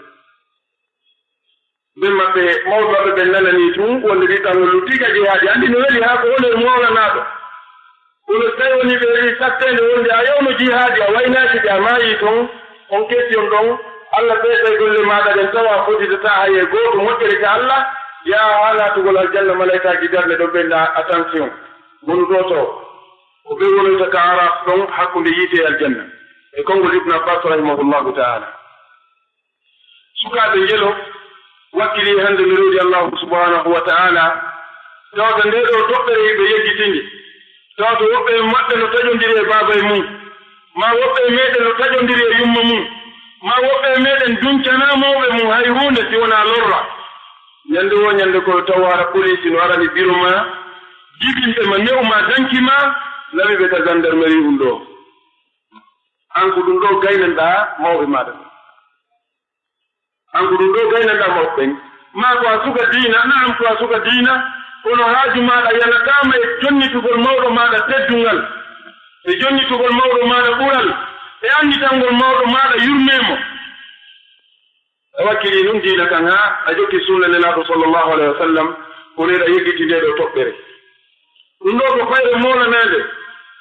Ben maɓɓe, mawɓe maɓɓe ɓen nananii tun wonde ɓiɓɓe an on luttii ka jihaadi, anndi no weli haa ko woni e mawlanaaɗo. Kono so tawi wonii ɓe heɓii satteende wonde a yawno jihaadi, a waynaaki ɓe, a maayii ton, on question ɗon, Allah feesay golle maaɗa ɗen, tawa a fottitataa hay e gooto moƴƴere ka Allah, yaha haa naatugol aljanna, malaykaaji darne ɗon ɓe ndaa, "Attention, wonu ɗoo to." Ko ɓe wonoyta ka A'raaf ɗon hakkunde yiite e aljanna. E konngol Ibnu Abbaas rahimahullahu ta'ala. Sukaaɓe njelo wakkilii hannde miroodi Allaahu subhaanahu wa ta'aalaa, tawata ndee ɗoo toɓɓere hiɓe yejjitinde, tawata woɓɓe e maɓɓe no taƴondiri e baaba e mum, maa woɓɓe e meɗen no taƴondiri e yumma mum, maa woɓɓe e meɗen duncanaa mawɓe mum hay huunde si wonaa lorra. Ñannde woo ñannde ko tawa hara poliisi no arani biro maa, jibinɓe ma, ne'u maa, danki maa, nawi ɓe ka gendarmerie un ɗoo. An ko ɗum ɗoo gaynanɗaa mawɓe maaɗa ɓen. An ko ɗum ɗoo gaynanɗaa mawɓe ɓen. Maa ko a suka diina, naam, ko a suka diina, kono haaju maaɗa yalataama e jonnitugol mawɗo maaɗa teddungal, e jonnitugol mawɗo maaɗa ɓural. E annditangol mawɗo maaɗa, yurmee mo. A wakkilii nun diina kan haa a jokki sunna Nelaaɗo sallallahu alayhi wa sallam, ko neeɗa yeggiti ndee ɗoo toɓɓere. Ɗum ɗoo ko fayre moolanaande.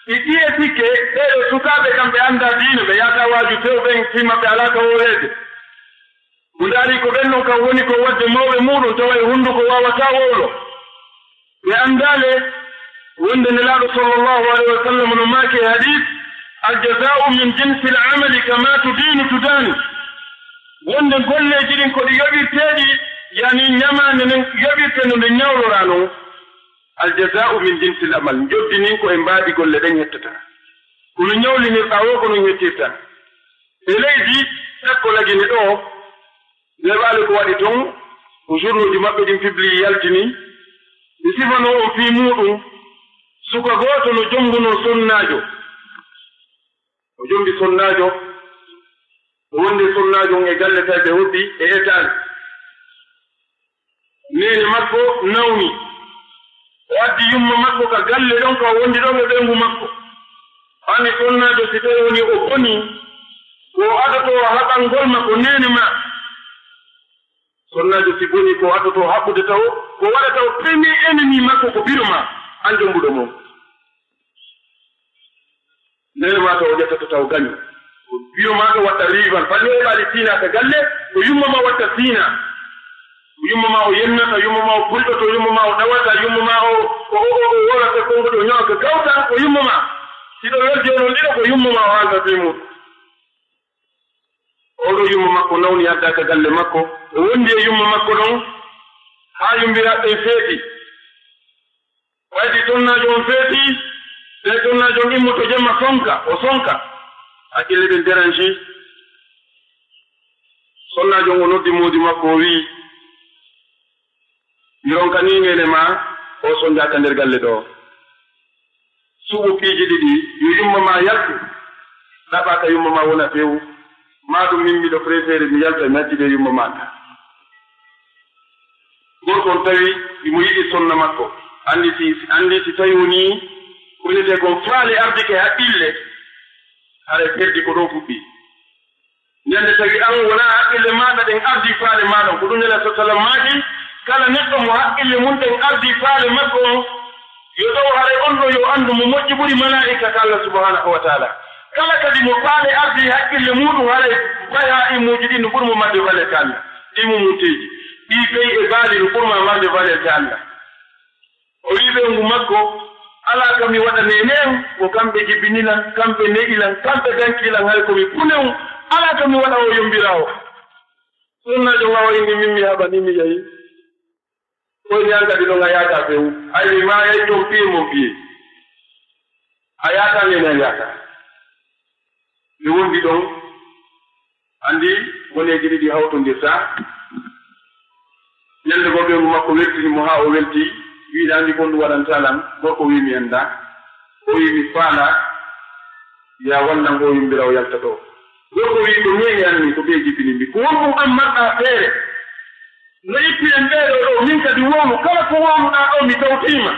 E ɗiye sikke, ɓee ɗoo sukaaɓe kam ɓe anndaa diina, ɓe yaata waaju tew ɓen, fii maɓɓe alaa ka wooweede. Mo ndaari ko ɓen non kan woni ko wadde mawɓe muuɗum, tawa e hunnduko waawataa wowlo. Ɓe anndaale wonde Nelaaɗo sallallahu alayhi wa sallam no maaki e hadiis, "Al-jazaa'u min jinsil amali kama tudiinu tudaanu." Wonde golleeji ɗin ko ɗi yoɓirteeɗi, yani ñamaande nden yoɓirte no nde ñawloraa non. "Al-jazaa'u min jinsil amal." Njoddi ndin ko e mbaadi golle ɗen hettata. Ko no ñawlinirɗaa woo ko non hettirta. E leydi Takko Lagine ɗoo, weeɓaali ko waɗi ton, ko journaux ji maɓɓe ɗin publié yaltini, ɓe sifanoo on fii muuɗum, suka gooto no jombunoo sonnaajo. O jombi sonnaajo, o wondi e sonnaajo on e galle tawi ɓe hoddi e étage. Neene makko nawni. O addi yumma makko ka galle ɗon, ka o wondi ɗon e ɓeyngu makko. Ani sonnaajo, si tawi woni o bonii, ko o adotoo haɓangol ma ko neene maa. Sonnaajo si bonii, ko o adotoo haɓɓude taw, ko waɗata o premier ennemi makko ko biro maa, an jombuɗo mo. Neene maa taw o ƴettata taw gaño. Ko biro maa ɗo watta rival. Balɗe o ɓaali fiina ka galle, ko yumma maa watta fiina. Ko yumma maa o yennata, yumma maa o bulɗoto, yumma maa o ɗawata, yumma maa o, o, o, o, o worata konnguɗi, o ñawa ka gawta, ko yumma maa. Si ɗo weldi on on ɗiɗo, ko yumma maa o haalta fii muuɗum. Oɗo yumma makko nawni adda ka galle makko, o wondi e yumma makko ɗon, haa yumbiraaɓe ɓen feeti. Ɓaydi sonnaajo on feeti, ɓe sonnaajo on immoto jemma sonka, o sonka. Hakkille ɗen deranci. Sonnaajo on o noddi moodi makko, o wi'i, "Mi ronkanii neene maa, o sonja ka nder galle ɗoo. Suɓu piiji ɗiɗi, yo yumma maa yaltu, ɗaɓɓa ka yumma maa wona few. Maa ɗum min miɗo préféré mi yalta, mi accide yumma maa ka." Gorko on tawi himo yiɗi sonna makko. Anndi si, anndi si tawi wonii ko wi'etee kon faale ardike haqqille, haray perdi ko ɗon fuɗɗi. Ñande tawi an wonaa haqqille maaɗa ɗen ardii faale maaɗa on. Ko ɗum Nelaaɗo sallallahu alayhi wa sallam maaki, kala neɗɗo mo haqqille mun ɗen ardii faale makko on, yo taw haray on ɗon yo anndu mo moƴƴi ɓuri malaa'ika ka Allah subhanahu wa ta'ala. Kala kadi mo faale ardii haqqille muuɗum, haray bahaa'imuuji ɗin no ɓuri mo marde valeur ka Allah. Ɗi mumunteeji, ɓii pey e baali no ɓuri ma marde valeur ka Allah. O wi'i ɓeyngu makko, "Alaa ka mi waɗa neene am, ko kamɓe jibini lan, kamɓe ne'i lan, kamɓe danki lan, hay ko mi pune on. Alaa ka mi waɗa o yombiraawo." Sonnaajo on o inni, "Min mi haɓa ni mi yahi. Koyni an kadi ɗon a yaata few. Hay mi maayay ton piye mon piye. A yaata neene an yaata." Ɓe wondi ɗon, anndi woneeji ɗiɗi hawtondirta. Ñande goo ɓeyngu makko weltini mo haa o welti, wi'i, "Anndi ko ɗum waɗanta lan?" Gorko wi'i, "Mi anndaa." O wi'i, "Mi faalaa, yaa wallan oo yumbiraawo yalta ɗoo." Gorko wi'i, "Ko neene an nii, ko ɓee jibini mi. Ko honɗum an marɗaa feere? No ippiren ɓee ɗoo ɗoo, min kadi wowlu. Kala ko wowluɗaa ɗoo, mi tawtii ma."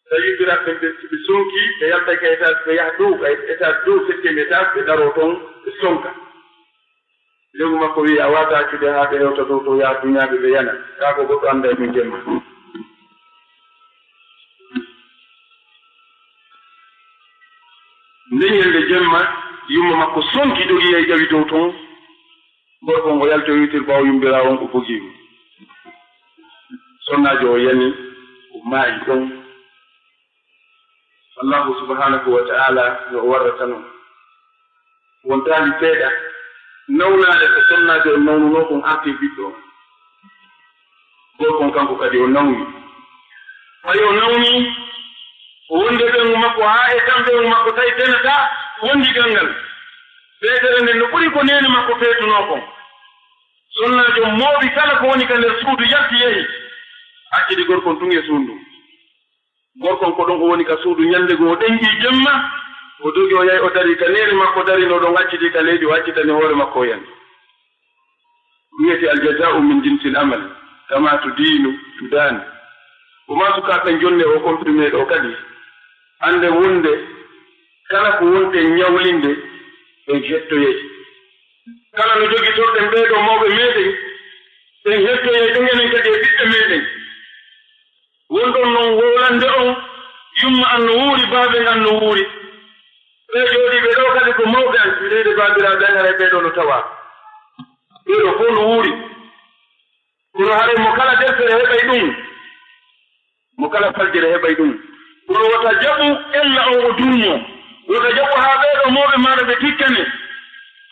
Tawi yumbiraaɓe ɓen ɓe, ɓe sonki, ɓe yalta ka étage, ɓe yaha dow, ka étage dow, septième étage, ɓe daroo ton, ɓe sonka. Ɓeyngu makko wi'i, "A waawataa accude haa ɓe hewta dow to, yaa duñaaɓe ɓe yana. Kaa ko goɗɗo annda e ɗum jemma." Nden ñande jemma, yumma makko sonki, dogi yahi ƴawi dow ton. Gorko on o yalti, o yewtiri ɓaawo yumbiraawo on, o bogii mo. Sonnaajo o yani, o maayi ɗon. Allahu subhanahu wa ta'ala no o warrata non. Wontaali seeɗa, nawnaare ko sonnaajo on nawnunoo kon arti ɓiɗɗo on. Gorko on kanko kadi o nawni. Ɓay o nawni, o wondi e ɓeyngu makko haa e tan ɓeyngu makko tawi denataa, wondi ganngal. Feetere nden no ɓuri ko neene makko feetunoo kon. Sonnaajo on mooɓi kala ko woni ka nder suudu, yalti yehi. Accidi gorko on tun e suudu ndun. Gorko on ko ɗon o woni ka suudu, ñande goo o ɗenƴii jemma, o dogi o yahi o darii ka neene makko darinoo ɗon, accidi ka leydi, o accitani hoore makko o yani. Wi'ete, "Al-jazaa'u min jinsil amal, kama tudiinu tudaanu." Ko maa sukaaɓe ɓen jonne o confirmé ɗoo kadi, annde wonde Kala ko wonɗen ñawlinde, en hettoyay. Kala no jogitorɗen ɓee ɗoo mawɓe meeɗen, en hettoyay ɗum enen kadi e ɓiɓɓe meeɗen. Wonɗon noon wowlande on, yumma an no wuuri, baaben an no wuuri. Ɓee jooɗiiɓe ɗoo kadi ko mawɓe an, mi leyde baabiraaɓe an, haray ɓee ɗoo no tawaa. Ɓee ɗoo fof no wuuri. Kono haray mo kala deftere heɓay ɗum, mo kala faljere heɓay ɗum. Kono wota jaɓu ella on o durmoo. Wota jaɓu haa ɓee ɗoo mawɓe maaɗa ɓe tikkane.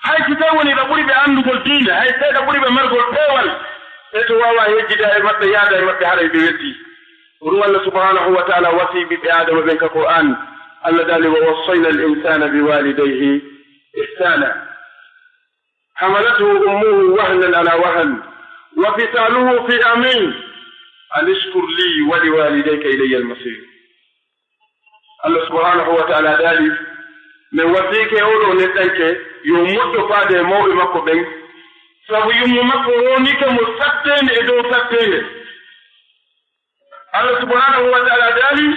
Hay si tawi woni ɗa ɓuri ɓe anndugol diina, hay si tawi ɗa ɓuri ɓe margol peewal, e to waawaa hejjida e maɓɓe, yaada e maɓɓe, haray ɓe weddii. Ko ɗum Allah subhanahu wa ta'ala wasii ɓiɓɓe Aadama ɓen ka Qur'an. Allah daali: "Wa wassayna al insana bi walidayhi ihsana." حملته أمه وهنا على وهن وفصاله في عامين أن اشكر لي ولوالديك إلي المصير. Allah subhanahu wa ta'ala daali, men wasiike oo ɗoo neɗɗanke yo moƴƴo faade e mawɓe makko ɓen, sabu yumma makko roonike mo satteende e dow satteende. Allah subhanahu wa ta'ala daali,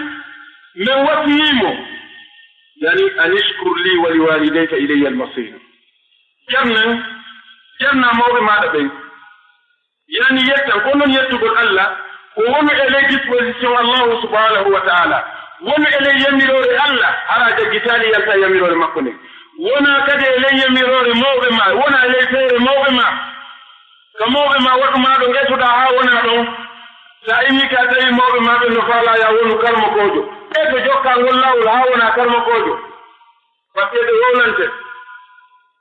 men wasiyii mo, yani, "An ishkur li wa li walidayka ilayya al-masir." Jarnan, jarna mawɓe maaɗa ɓen. Yani, yettan, ko non yettugol Allah, ko wonu e ley disposition Allahu subhanahu wa ta'ala. Wonu e ley yamiroore Allah, hara jaggitaali yalta yamiroore makko nden. Wona kadi e ley yamiroore mawɓe ma, wona e ley feere mawɓe ma. Ka mawɓe ma waɗu ma ɗon, etoɗaa haa wona ɗon. Sa immii ka tawi mawɓe ma ɓen no faalaa ya wonu karmokoojo. Eto jokkaa ngol laawol haa wona karmokoojo. Batte ɓe wowlante.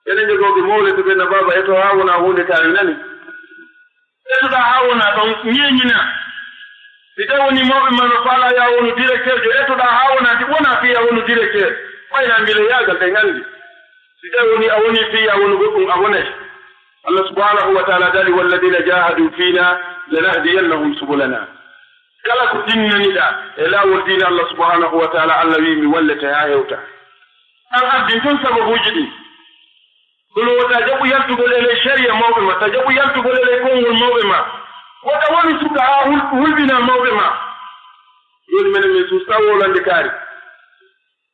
Ene njogoo ɓe mawle to ɓe na baaba, eto haa wona huunde ka mi nani. Etoɗaa haa wona ɗon, ñeeñinaa. Si tawi woni mawɓe ma no faalaa ya wonu directeur jo, etoɗaa haa wona, wona fii ya wonu directeur. Ɓay na mbile yaagal ɓe nganndi. Si tawi woni a woni fii ya wonu goɗɗum, a wonay. Allah subhanahu wa ta'ala daali, "Walladina jahadu fina lanahdiyannahum subulana." Kala ko tinnaniɗaa e laawol diina Allah subhanahu wa ta'ala, Allah wi'i, "Mi wallete haa hewta." An ardin tun sababuuji ɗin. Kono wota jaɓu yaltugol e ley sharia mawɓe ma, ta jaɓu yaltugol e ley konngol mawɓe ma. Wota wonu suka haa hul-, hulɓina mawɓe ma. Jooni menen min suusta wowlande kaari.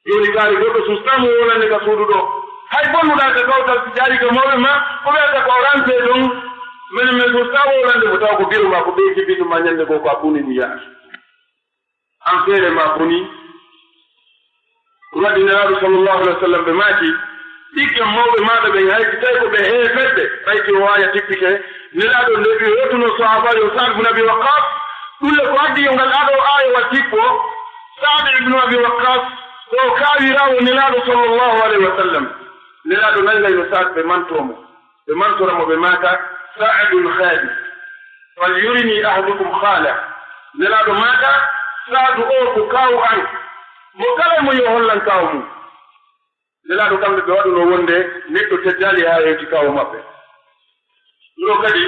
Jooni kaari goɗɗo suusta mo wowlande ka suudu ɗoo. Hay bonnuɗaa ka kawtal si jaari ka mawɓe ma, ko ɓe adda ko o ranse ɗon. Menen min suusta wowlande mo taw ko biro ma, ko ɓe jibindu ma ñande goo ko a bunini yaa. An feere ma boni. Ko waɗi Nelaaɗo sallallahu alaihi wa sallam ɓe maaki, ɗiggan mawɓe maaɗa ɓen hay si tawi ko ɓe heeferɓe, ɓay si o waaya tippike. Nelaaɗo nde ɓe yottuno sahaabaajo Sa'd ibn Abi Waqqas, ɗum le ko addi yo ngal aɗo aaya wa tippo, Sa'd ibn Abi Waqqas, ko o kaawiraawo Nelaaɗo sallallahu alaihi wa sallam. Nelaaɗo nangay no Sa'd ɓe mantoo mo. Ɓe mantora mo, ɓe maaka, "Sa'dun khali, fal yurini ahadukum khala." Nelaaɗo maaka, "Saadu o ko kaawu an. Mo kala mo yo hollan kaawu mum." Nelaaɗo kamɓe ɓe waɗuno wonde neɗɗo teddaali haa hewti kaawu maɓɓe. Ɗum ɗo kadi,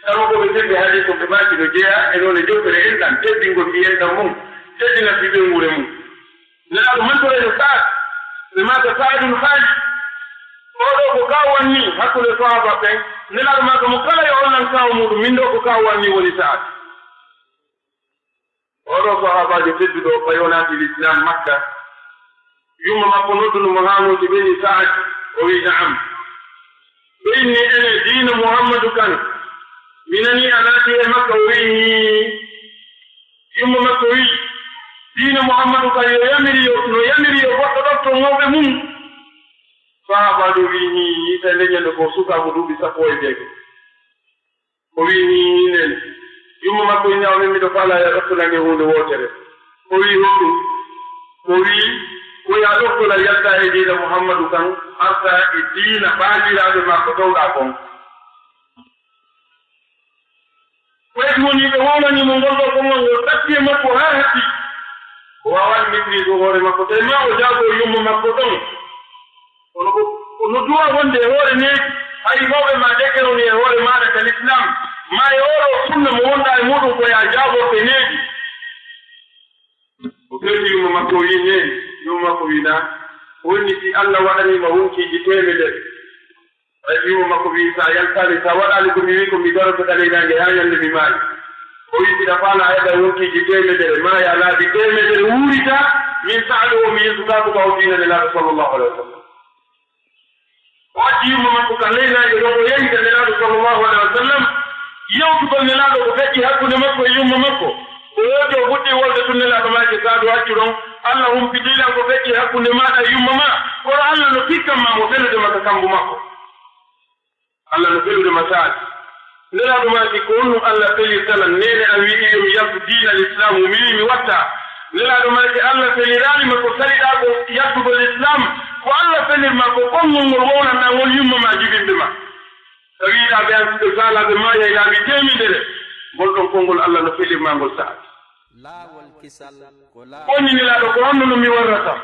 tawa ko ɓe teddi hadiis ko ɓe maaki no jeyaa e noone jokkere enɗan, teddingol ɓiyenɗan mum, teddina fii ɓeynguure mum. Nelaaɗo mantorayno Sa'ad, ɓe maaka Sa'adun Khali. Oo ɗoo ko kaawu an nii hakkunde sahaaba ɓen. Nelaaɗo maaka mo kala yo hollan kaawu muuɗum, min ɗoo ko kaawu an nii woni Sa'ad. Oo ɗoo sahaabaajo tedduɗo, ɓay o naati Lislaam Makka, yumma makko nodduno mo haa mooti, ɓe ni Sa'ad, o wi'i, "Na'am." Ɓe inni, "Ene diina Muhammadu kan, mi nanii a naati e Makka." O wi'i, yumma makko wi'i, "Diina Muhammadu kan yo yamiri yo, no yamiri yo goɗɗo ɗofto mawɓe mum." Sahaabaajo wi'i, "Nii, nii, tawi nde ñande ko sukaaku duuɓi sappo e jeego." O wi'i, "Nii, nii, nene." Yumma makko wi'i, "Nyaw min miɗo faalaa yo ɗoftonan e huunde wootere." O wi'i, "Honɗum?" O wi'i, "Ko yo a ɗoftonan yalta e diina Muhammadu kan, arta e diina baabiraaɓe maa ko towɗaa kon." Ko e ɗum woni ɓe wowlani mo ngol ɗoo konngol ngol, tatti e makko haa hatti. O waawaani maîtrise hoore makko, tawi maa o jaaboo yumma makko ɗon. Kono ko, ko no duwa wonde e hoore needi, hay mawɓe ma dekke woni e hoore maaɗa ka Lislaam, ma e oo ɗoo sunna mo wonɗaa e muuɗum ko yo a jaabor ɓe needi. O fewti yumma makko, o wi'i, "Neene." Yumma makko wi'i, "Naa, ko woni si Allah waɗanii ma wonkiiji teemedere?" Ɓay yumma makko wi'i, "Sa yaltaani, sa waɗaali ko mi wi'i ko, mi daroto ka ley naange haa ñande mi maayi." O wi'i, "Siɗa faalaa heɓa wonkiiji teemedere, maaya laabi teemedere, wuurita, Min Sa'du o, mi yeesukaako ɓaawo diina Nelaaɗo sallallahu alaihi wasallam. O acci yumma makko ka ley naange ɗon, o yahi ka Nelaaɗo sallallahu alaihi wasallam. Yewtugol Nelaaɗo ko feƴƴi hakkunde makko e yumma makko. O yooti, o fuɗɗi wolde tun, Nelaaɗo maaki, "Sa'du, accu ɗon. Allah humpiti lan ko feƴƴi hakkunde maaɗa e yumma maa. Kono Allah no tikkan maa mo felude ma ka kambu makko. Allah no felude ma, Sa'du." Nelaaɗo maaki, "Ko honɗum Allah felirta lan? Neene an wi'i yo mi yaltu diina Lislaamu, mi wi'i mi watta." Nelaaɗo maaki, "Allah feliraali ma ko saliɗaa ko yaltugol Lislaam. Ko Allah felir ma ko konngol ngol wownanɗaa ngol yumma maa jibinɓe ma. Ka wi'uɗaa ɓe an ɓe faalaaɓe maayay laabi teemedere, ngol ɗon konngol Allah no felir ma ngol, Sa'du." Laawol kisal ko laa- Woni Nelaaɗo, ko honno no mi warrata?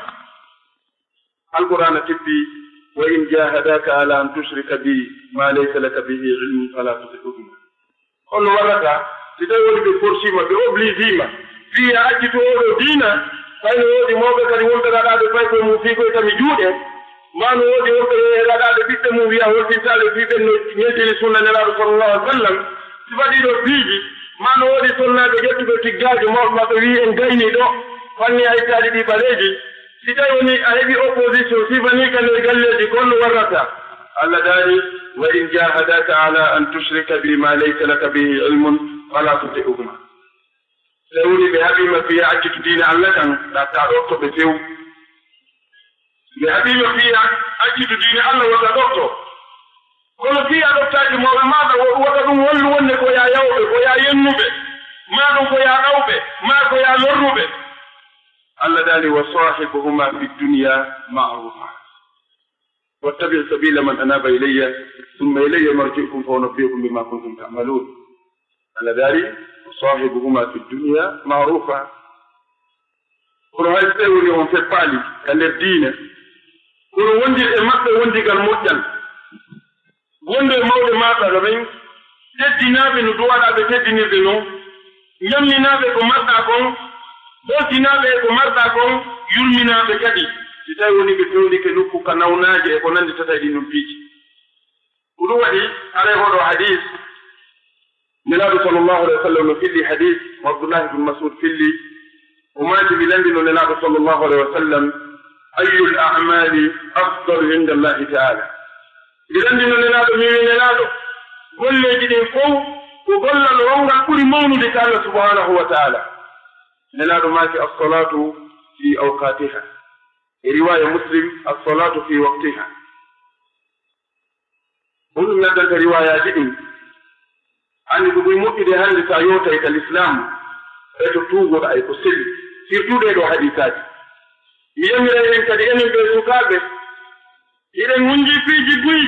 Alqur'aana teppi, "Wa in jahadaka ala an tushrika bi ma laysa laka bihi ilmun fala tuti'huma." Honno warrata si tawi woni ɓe forcima, ɓe obligima, fii a accitu oo ɗoo diina, fay no woodi mawɓe kadi wonɓe raɗaaɓe fay koye mum fii koye tami juuɗe, maa no woodi wonɓe raɗaaɓe ɓiɓɓe mum wi'a holtintaaɓe fii ɓen no ñentini sunna Nelaaɗo sallallahu alaihi wasallam, si waɗii ɗoo piiji, maa no woodi sonnaaɓe ƴettuɓe tiggaajo mawɓe maɓɓe wi'i en gaynii ɗoo, fanni a ittaali ɗii ɓaleeji, Si tawi woni a heɓi opposition sifanii ka nder galleeji, ko honno warrata? Allah daali, "Wa in jahadaka ala an tushrika bi ma laysa laka bihi ilmun fala tuti'huma." Si tawi woni ɓe haɓiima fii a accitu diina Allah kan, ɗaɓɓaa ɗofto ɓe few. Ɓe haɓiima fii a accitu diina Allah, wota ɗofto. Kono fii a ɗoftaaki mawɓe maaɗa, wo-, wota ɗum hollu wonde ko yaa yawɓe, ko yaa yennuɓe, maa ɗum ko yaa ɗawɓe, maa ko yaa lorruɓe. Allah daali, "Wa sahibuhuma fi dunya ma'rufa. Wattabi' sabila man anaba ilayya, thumma ilayya marji'ukum fa unabbi'ukum bima kuntum ta'malun." Allah daali, "Wa sahibuhuma fi dunya ma'rufa." Kono hay so tawi woni on feppaali ka nder diina, kono wondir e maɓɓe wondigal moƴƴal. Wondu e mawɓe maaɗa ɗo ɓen teddinaaɓe no duwaɗaa ɓe teddinirde non, ñamminaaɓe ko marɗaa kon, ɓoltinaaɓe e ko marɗaa kon, yurminaaɓe kadi, si tawi woni ɓe fewndike nokku ka nawnaaje e ko nannditata e ɗin ɗon piiji. Ko ɗum waɗi, haray oo ɗoo hadiis, Nelaaɗo sallallahu alaihi wasallam no filli hadiis mo Abdullahi bin Mas'ud filli, o maaki, mi lanndino Nelaaɗo sallallahu alaihi wasallam, "Ayyul a'mali afdalu inda Allahi ta'ala?" Mi lanndino Nelaaɗo, mi wi'i, "Nelaaɗo, golleeji ɗin fow, ko gollal wongal ɓuri mawnude ka Allah subhanahu wa ta'ala?" Nelaaɗo maaki, "As-salatu fi awqatiha." E riwaaya Muslim, "As-salatu fi waqtiha." Honɗum addanta riwaayaaji ɗin? Anndi ko ɓuri moƴƴude hannde, so a yootay ka Lislaam, e to tuugoɗaa e ko selli, surtout ɗee ɗoo hadiisaaji. Mi yamiray en kadi, enen ɓee sukaaɓe, hiɗen hunjii piiji buy,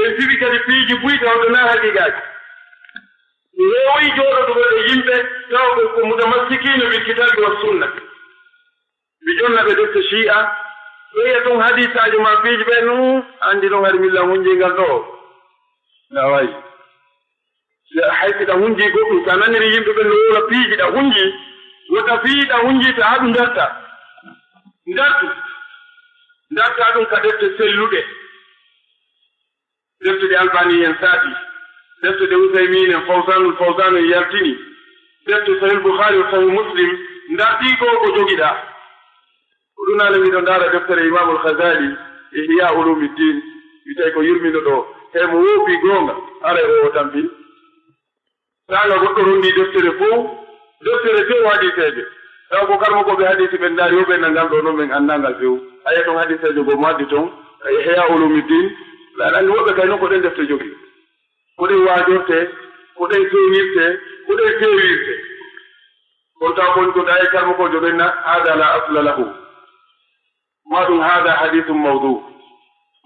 en piɓi kadi piiji buy, tawde naa haqiiqaaji. Mi heewoyi jooɗodugol e yimɓe, tawa ko, ko mutamassikiina bil kitaabi wa sunna. Mi jonna ɓe defte Shi'a, ɓe yi'a ɗum hadiisaajo ma piiji ɓe, "Nuu, anndi ɗum hari milla hunjii ngal ɗoo." Na wayi. Si a, hay si ɗa hunjii goɗɗum, si a naniri yimɓe ɓen no wowla piiji ɗa hunjii, wota fii ɗa hunjii ta haɗu ndarta. Ndartu. Ndarta ɗum ka defte selluɗe. Defte ɗe Albani en saati, defte ɗe Usaymin en, Fawzanul Fawzan en yaltini, defte Sahih Bukhari e Sahih Muslim, ndartii ko ko jogiɗaa. Ko ɗum nane miɗo ndaara deftere Imamul Ghazali, Ihya Ulumiddin, mi tawi ko yurmino ɗo, he mo woopi goonga, haray o o tampi. Saanga goɗɗo ronndii deftere fow, deftere few hadiiseeje. Taw ko karmokooɓe hadiisi ɓen ndaari, o ɓen na ngal ɗoo, non ɓen anndaa ngal few. A yi'a ton hadiiseejo goo mo addi ton, ka Ihya Ulumiddin, ɓe aɗa anndi woɓɓe kay non ko ɗen defte jogii. Ko ɗen waajortee, ko ɗen feeñirtee, ko ɗen feewirtee. Kono taw ko woni ko tawi karmokoojo ɓen na, "Hada la asla lahu." Maa ɗum, "Hada hadiisun mawdu."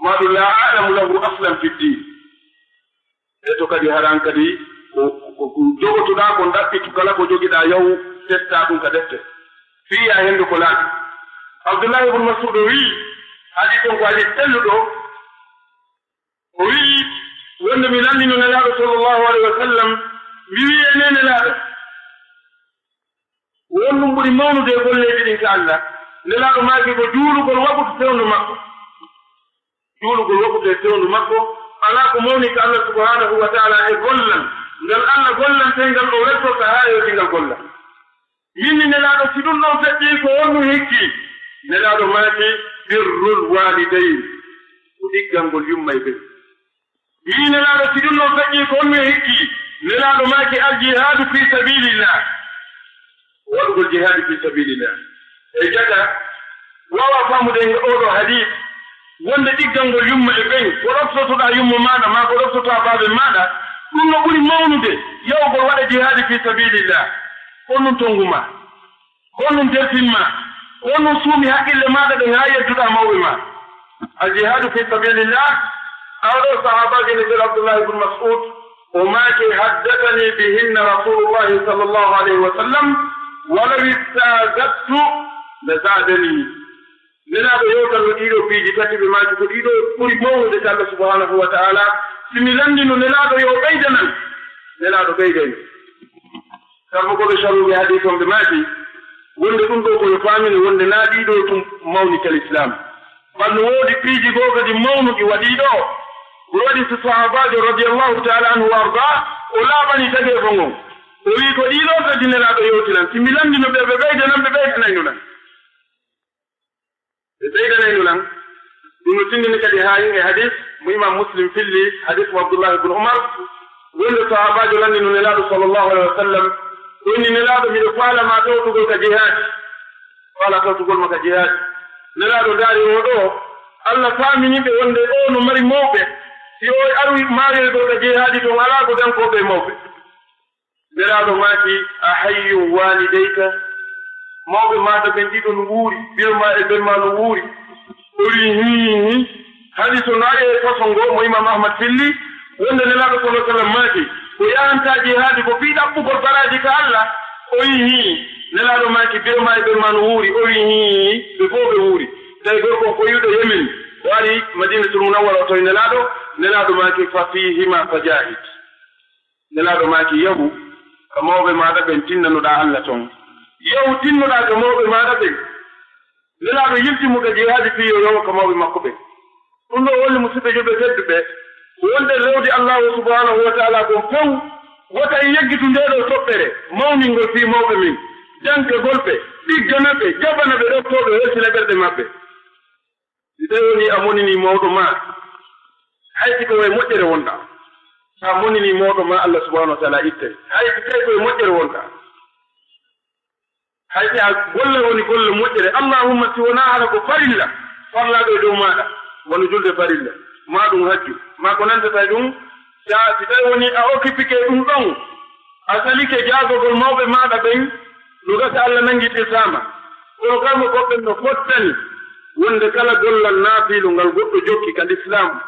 Maa ɗum, "La a'lamu lahu aslan fi ddin." E to kadi haran kadi ko, ko, ko jogotoɗaa ko ɗaɓɓitu kala ko jogiɗaa yahu testaa ɗum ka defte. Fii yaa henndu ko laaɓi. Abdullahi ibn Mas'ud o wi'i, hadiis on ko hadiis selluɗo, o wi'i, wonde mi lanndino Nelaaɗo sallallahu alaihi wa sallam, mi wi'i, "Enen Nelaaɗo, won ɗum ɓuri mawnude e golleeji ɗin ka Allah?" Nelaaɗo maaki ko juulugol waɓude fewndo makko. Juulugol waɓude e fewndo makko, alaa ko mawni ka Allah subhanahu wa ta'ala e gollal ngal Allah gollantee ngal, o weltorta haa e ngal gollal. Min ni Nelaaɗo, si ɗum ɗon feƴƴii, ko honɗum hikki? Nelaaɗo maaki, "Birrul waalidayn," ko ɗiggangol yumma e ɓe. Mii Nelaaɗo, si ɗum ɗon feƴƴii, ko honno e hikki? Nelaaɗo maaki, "Al jihaadu fi sabilillah." Waɗugol jihaadi fi sabilillah. E jaka, waawa faamude e oɗo hadis wonde ɗiggangol yumma e ɓen, ko ɗoftotoɗaa yumma maaɗa, maa ko ɗoftotoɗaa baabe maaɗa, ɗum no ɓuri mawnude yahugol waɗa jihaadi fi sabilillah. Ko honɗum tonngu ma? Ko honɗum dertin ma? Ko honɗum suumi haqqille maaɗa ɗen haa yedduɗaa mawɓe ma? Al jihaadu fi sabilillah, oɗo sahaabaajo ne wi'etee Abdullah ibn Mas'ud, o maaki, "Haddathani bihinna Rasulullahi sallallahu alayhi wa sallam, wa law istazadtu la zadani." Nelaaɗo yewtan no ɗiɗo piiji tati, ɓe maaki ko ɗiɗo ɓuri mawnude ka Allah subhanahu wa ta'ala. Si mi lanndino Nelaaɗo yo ɓeydanan, Nelaaɗo ɓeydayno. Sabu ko ɓe saruɓe hadiis on ɓe maaki, wonde ɗum ɗoo ko yo faamine wonde naa ɗii ɗoo ɗum mawni ka Lislaam. Bal no woodi piiji goo kadi mawnuɗi waɗii ɗoo. Ko waɗi so sahaabaajo radiyallahu ta'ala anhu wa arda, o laaɓani tageefo ngon. O wi'i, "Ko ɗii ɗoo kadi Nelaaɗo yewtinan. Si mi lanndino ɓe, ɓe ɓeydanan, ɓe ɓeydanayno lan." Ɓe ɓeydanayno lan. Ɗum no tindini kadi haa e hadiis mo Imaam Muslim filli, hadiis mo Abdullah ibn Umar, wonde sahaabaajo lanndino Nelaaɗo sallallahu alaihi wa sallam, o inni, "Nelaaɗo, miɗo faala ma tawtugol ka jihaadi. Faala tawtugol ma ka jihaadi." Nelaaɗo ndaari oo ɗoo, Allah faamini ɓe wonde oo no mari mawɓe. Si o arwi maayoygol ka jihaadi ton, alaa ko dankooɓe e mawɓe. Nelaaɗo maaki, "A hayyun waalidayka?" Mawɓe maaɗa ɓen ɗiɗo no wuuri, biro ma e ben ma no wuuri. O wi'i, "Hii, hii." Hadiis on no ari e façon goo mo Imaam Ahmad filli, wonde Nelaaɗo sallallahu alaihi wa sallam maaki, "Ko yahantaa jihaadi ko fii ɗaɓɓugol baraaji ka Allah?" O wi'i, "Hii." Nelaaɗo maaki, "Biro ma e ben ma no wuuri." O wi'i, "Hii, hii, ɓe fow ɓe wuuri." Tawi gorko on ko iwɗo Yemen, o ari Madinatul Munawwara, o tawi Nelaaɗo, Nelaaɗo maaki, "Fa fiihima fajahid." Nelaaɗo maaki, "Yahu ka mawɓe maaɗa ɓen, tinnanoɗaa Allah ton. Yahu tinnoɗaa ka mawɓe maaɗa ɓen." Nelaaɗo yilti mo ka jihaadi fii yo yahu ka mawɓe makko ɓen. Ɗum ɗoo holli, musidɓe julɓe tedduɓe, wonde rewde Allaahu subhaanahu wa ta'aalaa kon fow, wota en yaggitu ndee ɗoo toɓɓere mawningol fii mawɓe men, jankagol ɓe, ɗiggana ɓe, jaɓana ɓe ɗoftooɓe, helsina ɓerɗe maɓɓe. Si tawi wonii a moninii mawɗo maa, hay si ko e moƴƴere wonɗaa, so a moninii mawɗo maa, Allah subhaanahu wa ta'aalaa ittay. Hay si tawi ko e moƴƴere wonɗaa, hay si a golle woni golle moƴƴere, allahumma, si wonaa hara ko farilla farlaaɗo e dow maaɗa, wano julde farilla, maa ɗum hajju, maa ko nantata e ɗum, sa, si tawi wonii a occupike ɗum ɗon, a salike jaagagol mawɓe maaɗa ɓen, no gasa Allah nanngitirtaa ma. Kono kala mo goɗɗen no fottani wonde kala gollal naafiilu ngal goɗɗo jokki ka Lislaam,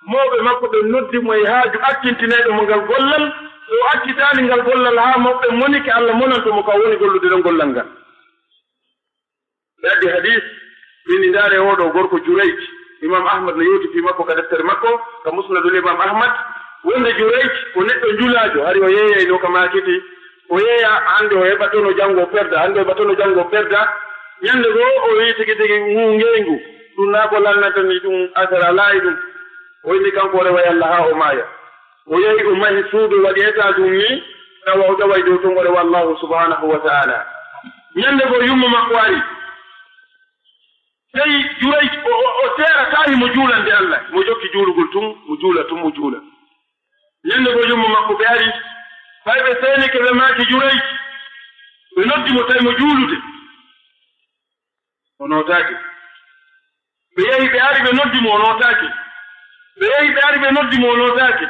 mawɓe makko ɓen noddi mo e haaju accintineyɗo mo ngal gollal, so o accitaani ngal gollal haa mawɓe ɓen monike, Allah monanto mo ka o woni gollude ɗon gollal ngal. Ɓe addi hadiis, min ndaare oo ɗoo gorko Jurayj, Imaam Ahmad no yewti fii makko ka deftere makko, ka Musnadul Imaam Ahmad, wonde Jurayj ko neɗɗo njulaajo, hari o yeeyaynoo ka maakiti, o yeeya hannde o heɓa tono, janngo o perda, hannde o heɓa tono, janngo o perda. Ñannde goo o wi'i tigi tigi nguu ngeyngu, ɗum naa ko lannata ni, ɗum asara alaa e ɗum. O inni kanko o rewa e Allah haa o maaya. O yahi o mahi suudu, waɗi étage mum nii, tawa o ɗawa e dow ton, o rewa Allaahu subhaanahu wa ta'aalaa. Ñannde goo yumma makko ari. Tawi Jurayj o, o, o seerataa himo juulande Allah. Mo jokki juulugol tun, mo juula tun, mo juula. Ñannde goo yumma makko ɓe ari, fay ɓe seenike, ɓe maaki Jurayj. Ɓe noddi mo tawi mo juulude. O nootaaki. Ɓe yahi ɓe ari ɓe noddi mo, o nootaaki. Ɓe yahi ɓe ari ɓe noddi mo, o nootaaki.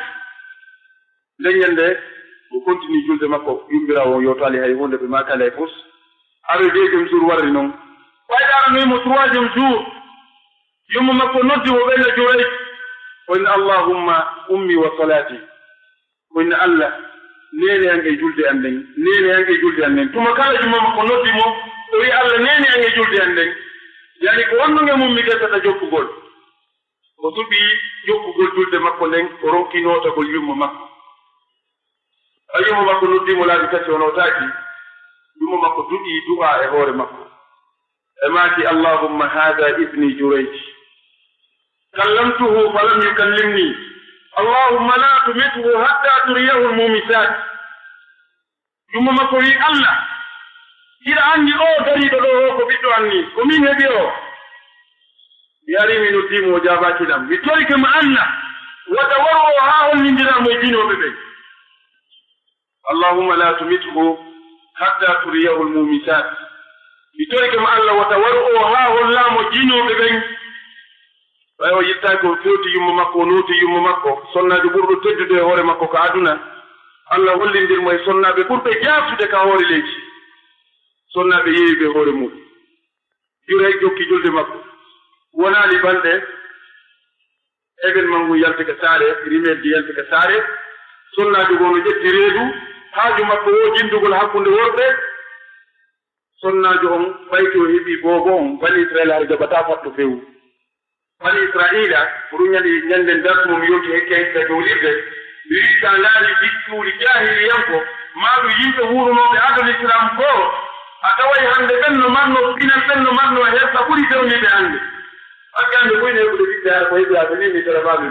Nden ñannde, o kontinii julde makko, yummiraawo on yewtaali hay huunde, ɓe maakaali hay fus. Haa le deuxième jour warri non. Ɓay aranoyi mo troisième jour, yumma makko noddi mo, ɓeyda Jurayj. O inni, "Allahumma ummi wa salaati." O inni, "Allah, neene an e julde an nden, neene an e julde an nden." Tuma kala yumma makko noddi mo, o wi'i, "Allah, neene an e julde an nden." Yani ko honno nge mum mi gasata jokkugol? O suɓii jokkugol julde makko nden, o ronki nootagol yumma makko. A yumma makko noddi mo laabi tati, o nootaaki. Yumma makko du'ii du'aa e hoore makko. E maaki, "Allahumma haadha ibni Jurayj. Kallamtuhu falam yukallimni. Allahumma la tumithu hatta turiyahu al-mumisat." Yumma makko wi'i, "Allah, Hiɗa anndi oo dariiɗo ɗoo oo ko ɓiɗɗo an nii, ko min heɓi oo. Mi arii mi noddii mo, o jaabaaki lam. Mi torike ma Allah, wata waru oo haa hollindiraa mo e jinooɓe ɓen. Allahumma la tumithu hatta turiyahul mumisat. Mi torike ma Allah, wata waru oo haa hollaa mo jinooɓe ɓen. Ɓay o yettaaki, o fewti yumma makko, o nooti yumma makko, sonnaajo ɓurɗo teddude e hoore makko ka aduna. Allah hollindir mo e sonnaaɓe ɓurɓe jaasude ka hoore leydi. Sonnaaɓe yeeyi ɓe hoore muɗum. Jurayj jokki julde makko. Wonaali balɗe, événement ngun yalti ka saare, rimel ji yalti ka saare. Sonnaajo goo no ƴetti reedu, haaju makko woo jindugol hakkunde worɓe. Sonnaajo on, ɓay si o heɓii boobo on, Bani Israyil hari jaɓataa fatto few. Bani Isra'iila, ko ɗum ñande, ñannden darsu mo mi yewti hekke hekke ka jowlirde. Mi wi'i, si a ndaari biccuuli jaahiliyanko, maa ɗum yimɓe wuurunooɓe adol Islaam goo, a taway hannde ɓen no marnoo pinal, ɓen no marnoo hersa ɓuri fewniiɓe hannde. Hakki hannde ko ina heɓude ɓiɓɓe hara ko heɓi haa ɓe nii mi tara baaɓe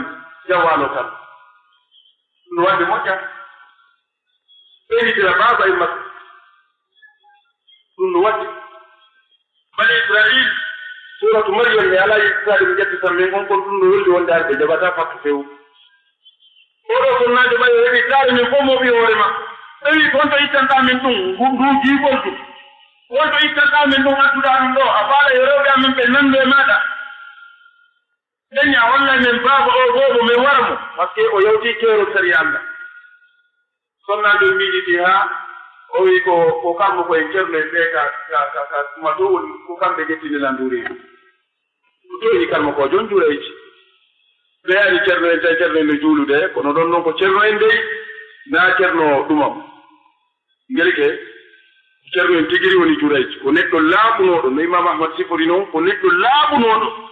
jawaano kam. Ɗum no waɗde moƴƴa. Ɓeynitira baaba e makko. Ɗum no waɗde. Bani Israil, suuratu Maryam, mi alaa yettude mi ƴetta tan min on kon ɗum no holli wonde arɓe jaɓataa fattu few. Oɗo sonnaajo ɓay o heɓi taare min fof mo ɓi hoore makko. Ɓe wi, "Honto ittanɗaa min ɗum, ngu-, ndu jiiɓol ɗum? Honto ittanɗaa min ɗum adduɗaa ɗum ɗo? A faala yo rewɓe amen ɓe nanndo e maaɗa?" Nden a hollay men baaba o boobo men wara mo. Parce que o yawti keerol sariya Allah. Sonnaajo miijiti haa o wi ko, ko kammo ko en ceerno en ɓe ka, ka, ka, ka mato woni ko kamɓe ƴettini landuuri. Ko toyni kalmo ko jon juurayji. Ɓe ari ceerno en tan, ceerno en no juulude, kono ɗon non ko ceerno en dey, na ceerno ɗumam. Ngel ke, ceerno en tigi ri woni Jurayj. Ko neɗɗo laaɓunooɗo, no Imaam Ahmad sifori non, ko neɗɗo laaɓunooɗo.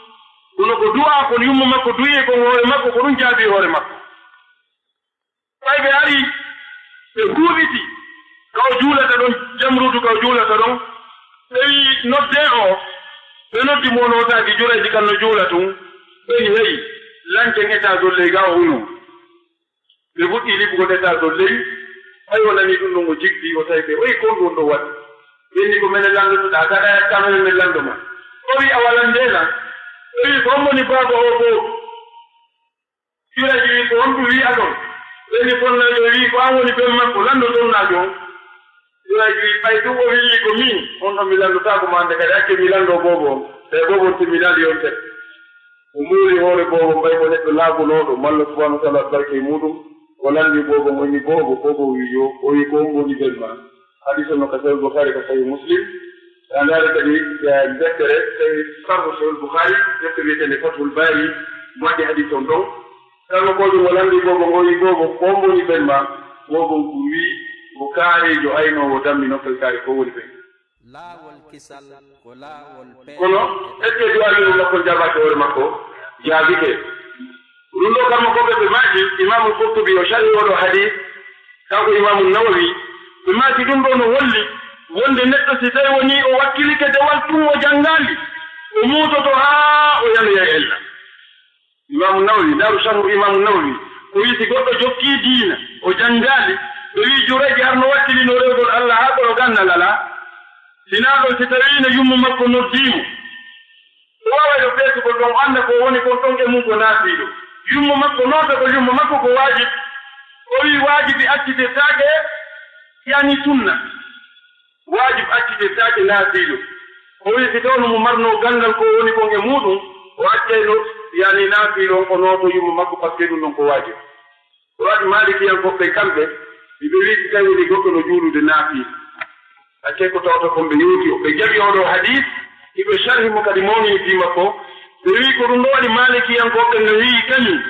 Kono ko du'a kon yumma makko du'i kon hoore makko, ko ɗum jaabi hoore makko. Ɓay ɓe ari, ɓe huuɓiti, ka o juulata ɗon, Jamruudu ka o juulata ɗon. Ɓe wi, "Noddee o." Ɓe noddi mo, o nootaaki, Jurayj kan no juula tun. Ɓe wi, "Hey, lancen étage o ley ga o hunu." Ɓe fuɗɗi liɓugol étage o ley, ɓay o nani ɗum ɗon o jiggi, o tawi ɓe, o wi, "Ko on ɗum ɗo waɗi?" Ɓe wi, "Ko menen lanndotoɗaa, gaɗa yakka menen, men lanndo ma." O wi, "Awa lanndee lan." Ɓe wi, "Ko on woni baaba o boo?" Jurayj wi, "Ko on ɗum wi'a ɗon?" Ɓe wi, "Sonnaajo wi, ko an woni ben makko, lanndo sonnaajo on." Jurayj wi, "Ɓay ɗum o wi'i ko min, on ɗon mi lanndotaako ma, nde kadi acce mi lanndo boobo on." Ɓe boobo on timminaali yontere. O muuri hoore boobo, mbay ko neɗɗo laaɓunooɗo, mo Allah subhanahu wa ta'ala waɗi barke e muuɗum. O lanndi boobo, o inni, "Boobo," boobo wi, "Yo." O wi, "Ko on woni ben ma?" Hadiis on no ka Sahih Bukhari, ka Sahih Muslim. A ndaara kadi, eh, deftere, eh, Sharh Sahih Bukhari, deftere wiyeteende Fathul Bari, mo addi hadiis on ɗon. Kalmo ko ɗum o lanndi boobo, o wi, "Boobo, ko on woni ben ma?" Boobo on ko wi, "Ko kaareejo aynoowo dammi nokkel kaari ko woni ben." Laawol kisal ko laawol peewal. Kono, est-ce que du'a ɗum makko jaabaaki hoore makko? Jaabike. Ɗum ɗo kamma ko ɓe, ɓe maaki, Imaamul Qurtubi o sharhi oɗo hadiis, kanko Imaamu Nawawi, ɓe maaki ɗum ɗo no holli wonde neɗɗo si tawi woni o wakkilike dewal tun o janngaali, o muutoto haa o yanoya e ella. Imaamu Nawawi, ndaaru sharhu Imaamu Nawawi, o wi'i si goɗɗo jokkii diina, o janngaali, ɓe wi'i Jurayji har no wakkilino rewgol Allah haa kono ganndal alaa. Sinaa ɗon si tawiino yumma makko noddii mo. O waaway ɗo feetugol ɗon, o annda ko woni kon ɗon e mum ko naafiiɗo. Yumma makko nootagol yumma makko ko waajib. O wi'i waajibi accitetaake, yani sunna. Waajib accitetaake naafiiɗo. O wi'i si tawno mo marnoo ganndal ko woni kon e muuɗum, o accayno, yani naafiiɗo on o nooto yumma makko, parce que ɗum ɗon ko waajib. Ko waɗi Maalikiyankooɓe ɓen kamɓe, ɓe wi'i si tawi woni goɗɗo no juulude naafiila. Accee ko tawata kon ɓe yewti, ɓe jaɓi oɗo hadiis, hiɓe sharhi mo kadi mawnini fii makko. Ɓe wi'i ko ɗum ɗo waɗi Maalikiyankooɓe ɓen no wi'i kañum,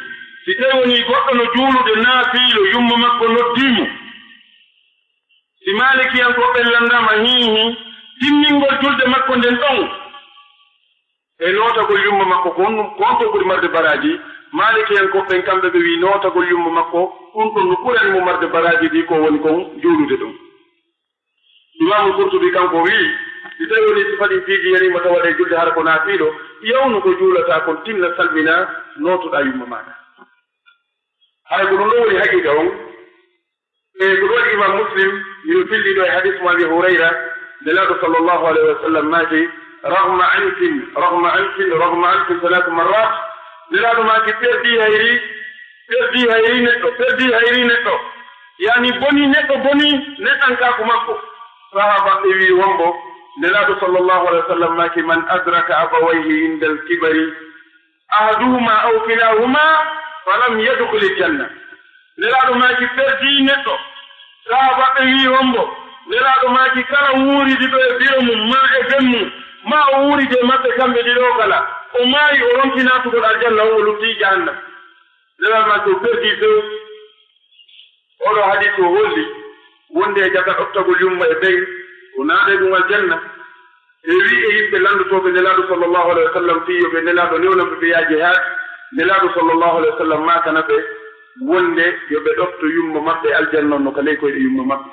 si tawi woni goɗɗo no juulude naafiilo, yumma makko noddii mo. Si Maalikiyankooɓe ɓen lanndaama hii hii, timmingol julde makko nden ɗon, e nootagol yumma makko, ko honɗum, ko honto ɓuri marde baraaji? Maalikiyankooɓe ɓen, kamɓe ɓe wi'i nootagol yumma makko, ɗum ɗon no ɓurani mo marde baraaji ɗi, ko woni kon juulude ɗum. Imaamul Qurtubi kanko wi'i, si tawi woni sifa ɗin piiji yanii mo tawa ɗe julde hara ko naafiiɗo, yawnu ko juulata kon, tinna salmina, nootoɗaa yumma maaɗa. Hara ko ɗum ɗon woni haqiiqa on. E ko ɗum waɗi Imaam Muslim, hino fillii ɗo e hadiis mo Abi Hurayra, Nelaaɗo sallallahu alayhi wa sallam maaki, "Rahma ankin, rahma ankin, rahma ankin" salatu marrat. Nelaaɗo maaki, "Perdi hayri, perdi hayri neɗɗo, perdi hayri neɗɗo." Yani boni neɗɗo, boni neɗɗankaaku makko. Sahaaba ɓe wi wonbo, Nelaaɗo sallallahu alayhi wa sallam maaki, "Man adraka abawayhi indal kibari ahaduhuma aw kilahuma falam yadkhulil janna." Nelaaɗo maaki, "Perdi neɗɗo." Sahaaba ɓe wi hombo? Nelaaɗo maaki, "Kala wuuridi ɗo e biro mum, ma e ben mum, ma o wuuridi e maɓɓe kamɓe ɗiɗo kala, o maayi, o ronki naatugol aljanna, on o lutti jahannam." Nelaaɗo maaki, "O perdi few." Oɗo hadis o holli wonde e jaka ɗoftagol yumma e ben, o naada e ɗum aljanna. E wi e yimɓe lanndotooɓe Nelaaɗo sallallahu alayhi wa sallam fii yo ɓe Nelaaɗo newna ɓe, ɓe yaha jihaad, Nelaaɗo sallallahu alayhi wa sallam maakana ɓe wonde yo ɓe ɗofto yumma maɓɓe aljanna on no ka ley koyɗe yumma maɓɓe.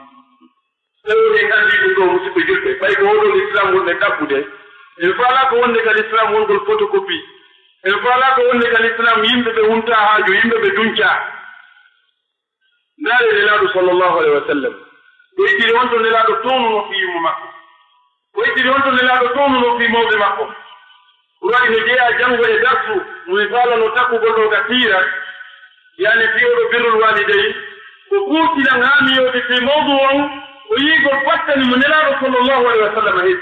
Tawi en anndi ɗum ɗo, musidɓe julɓe, ɓay ko oɗo l'islam wonɗen ɗaɓɓude, en faalaaka wonde ka l'islam wongol photocopie, en faalaaka wonde ka l'islam yimɓe ɓe wuntaa haaju, yimɓe ɓe duncaa. Ndaare Nelaaɗo sallallahu alayhi wa sallam. Ko ittiri on to Nelaaɗo townunoo fii yumma makko. Ko ittiri on to Nelaaɗo townunoo fii mawɓe makko. Ko waɗi no jeyaa janngo e darsu, mo mi faalano takkugol ɗo ka siira, yani fii oɗo birrul waaliday, ko kuutilan haa mi yewti fii mawdu on, ko yiigol battani mo Nelaaɗo sallallahu alayhi wa sallam heɓi.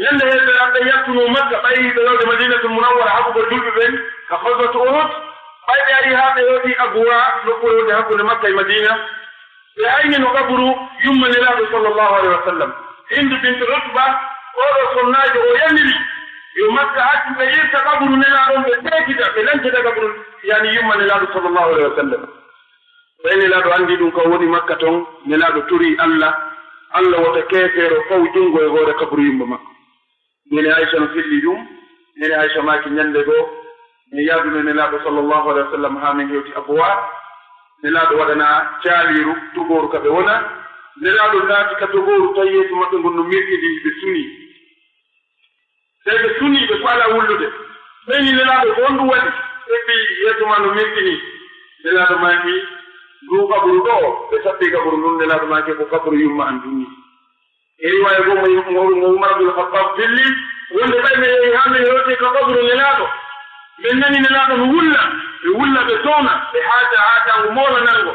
Ñande heeferaaɓe ɓen yaltunoo Makka, ɓay ɓe rewde Madinatul Munawwara haɓugol julɓe ɓen ka Ghazwatu Uhud, ɓay ɓe arii haa ɓe yewti Abwa, nokkuure wonde hakkunde Makka e Madina, ɓe aynino qaburu yumma Nelaaɗo sallallahu alayhi wa sallam. Hindu bintu Utba, oɗo sonnaajo, o yamiri yo Makka accu ɓe irta qaburu Nelaaɗo on, ɓe teekita, ɓe lancita qaburu, yani yumma Nelaaɗo sallallahu alayhi wa sallam. Ɓay Nelaaɗo anndi ɗum ka woni Makka ton, Nelaaɗo torii Alla, Alla wota keefeero faw junngo e hoore kaburu yumma makko. Nene Aysa no fillii ɗum, Nene Aysa maaki, ñande goo, min yaaduno Nelaaɗo sallallahu alayhi wa sallam haa min hewti Abwa. Nelaaɗo waɗanaa caaliiru, togooru ka ɓe wona. Nelaaɗo naati ka togooru, tawi yeeso maɓɓe ngon no mirtindii, ɓe sunii. Tawi ɓe sunii, ɓe faalaa wullude. Ɓeyni Nelaaɗo ko honɗum waɗi? Ɓe mbii, "Yeeso maa no mirtini." Nelaaɗo maaki, "Nduu qaburu ɗoo, ɓe sappi qaburu ndun." Nelaaɗo maaki, "Ko qaburu yumma an ndun nii." E riwaaya goo mo, mo, mo Umar bin Khattab filli, wonde ɓay ɓe yehi haa ɓe yewti ka qaburu Nelaaɗo, ɓe nani Nelaaɗo no wulla, ɓe wulla, ɓe towna, ɓe haata haataango moolanango.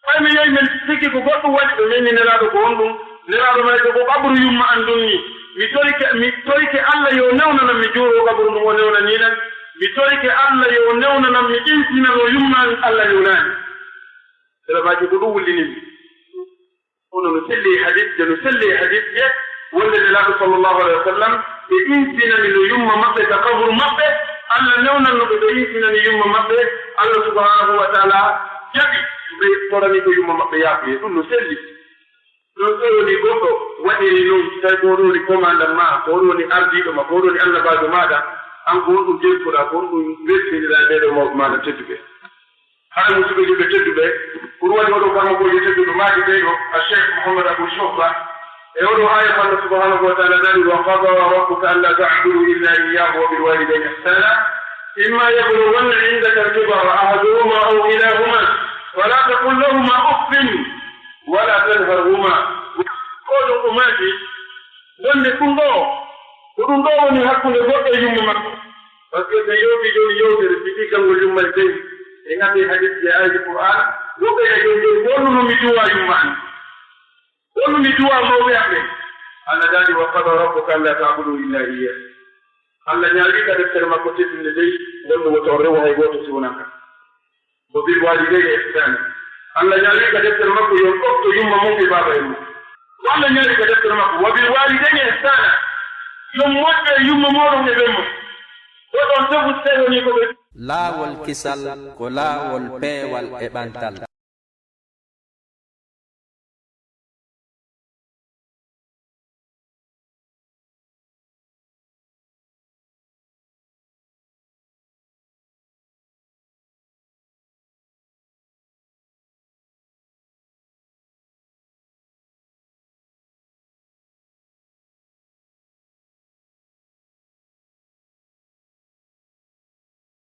Ɓay mi yehi, men sikki ko goɗɗum waɗi, ɓe menni Nelaaɗo ko honɗum? Nelaaɗo maaki, "Ko qabru yumma an ndun nii. Mi torike, mi torike Alla yo newnanam mi juuroo qabru ndun, o newnanii lan. Mi torike Alla yo newnanam mi insinanoo yumma an Alla newnaani." Sera maaki ko ɗum wullini mi. Kono no selli e hadis, de no selli e hadis je, wonde Nelaaɗo sallallahu alayhi wa sallam, ɓe insinani no yumma maɓɓe ka kaburu maɓɓe, Alla newnanno ɓe, ɓe insinani yumma maɓɓe, Alla subhanahu wa taala jaɓi, ɓe torani ko yumma maɓɓe yaafuye. Ɗum no selli. Ɗum so woni goɗɗo waɗiri noon, tawi ko oɗo woni commandant ma, ko oɗo woni ardiiɗo ma, ko oɗo woni annabaajo maaɗa, an ko honɗum jertuɗaa, ko honɗum weltiniraa ɓeeɗo mawɓe maaɗa tedduɓe? Hara musidɓe julɓe tedduɓe, ko ɗum waɗi oɗo karmokoojo tedduɗo maaki ɓeyɗo, a Cheikh Mouhammad Abou Chouhba, e oɗo aaya ko Allah subhanahu wa taala daali, "Wa qada rabbuka alla ta'budu illa iyyahu wa bil walidayni ihsana, imma yablughanna indaka al-kibara ahaduhuma aw kilahuma, fala taqul lahuma uffin, wala tanharhuma." Ko ɗum o maaki, wonde ɗum ɗo, ko ɗum ɗo woni hakkunde goɗɗo e yumma makko. Parce que so yewti jooni yewtere, si fii kanngol yumma e tawi, en anndi hadis e aayaji Qur'an, woɓɓe e jooni jooni, ko honɗum mi duwa yumma an? Ko honɗum mi duwa mawɓe am ɓen? Allah daali, "Wa qada rabbuka alla ta'budu illa iyyah." Allah ñaawii ka deftere makko teddunde dey, wonde woto on rewu hay gooto si wonaa kan. "Wa bil walidayni ihsana." Allah ñaawii ka deftere makko, yo on ɗofto yumma mum e baaba en mum. Ko Allah ñaawii ka deftere makko, "Wa bil walidayni ihsana." Yo on moƴƴo e yumma mooɗon e ɓen mum. Woɗon tefu sewanii ko ɓe. Laawol kisal ko laawol peewal e ɓantal.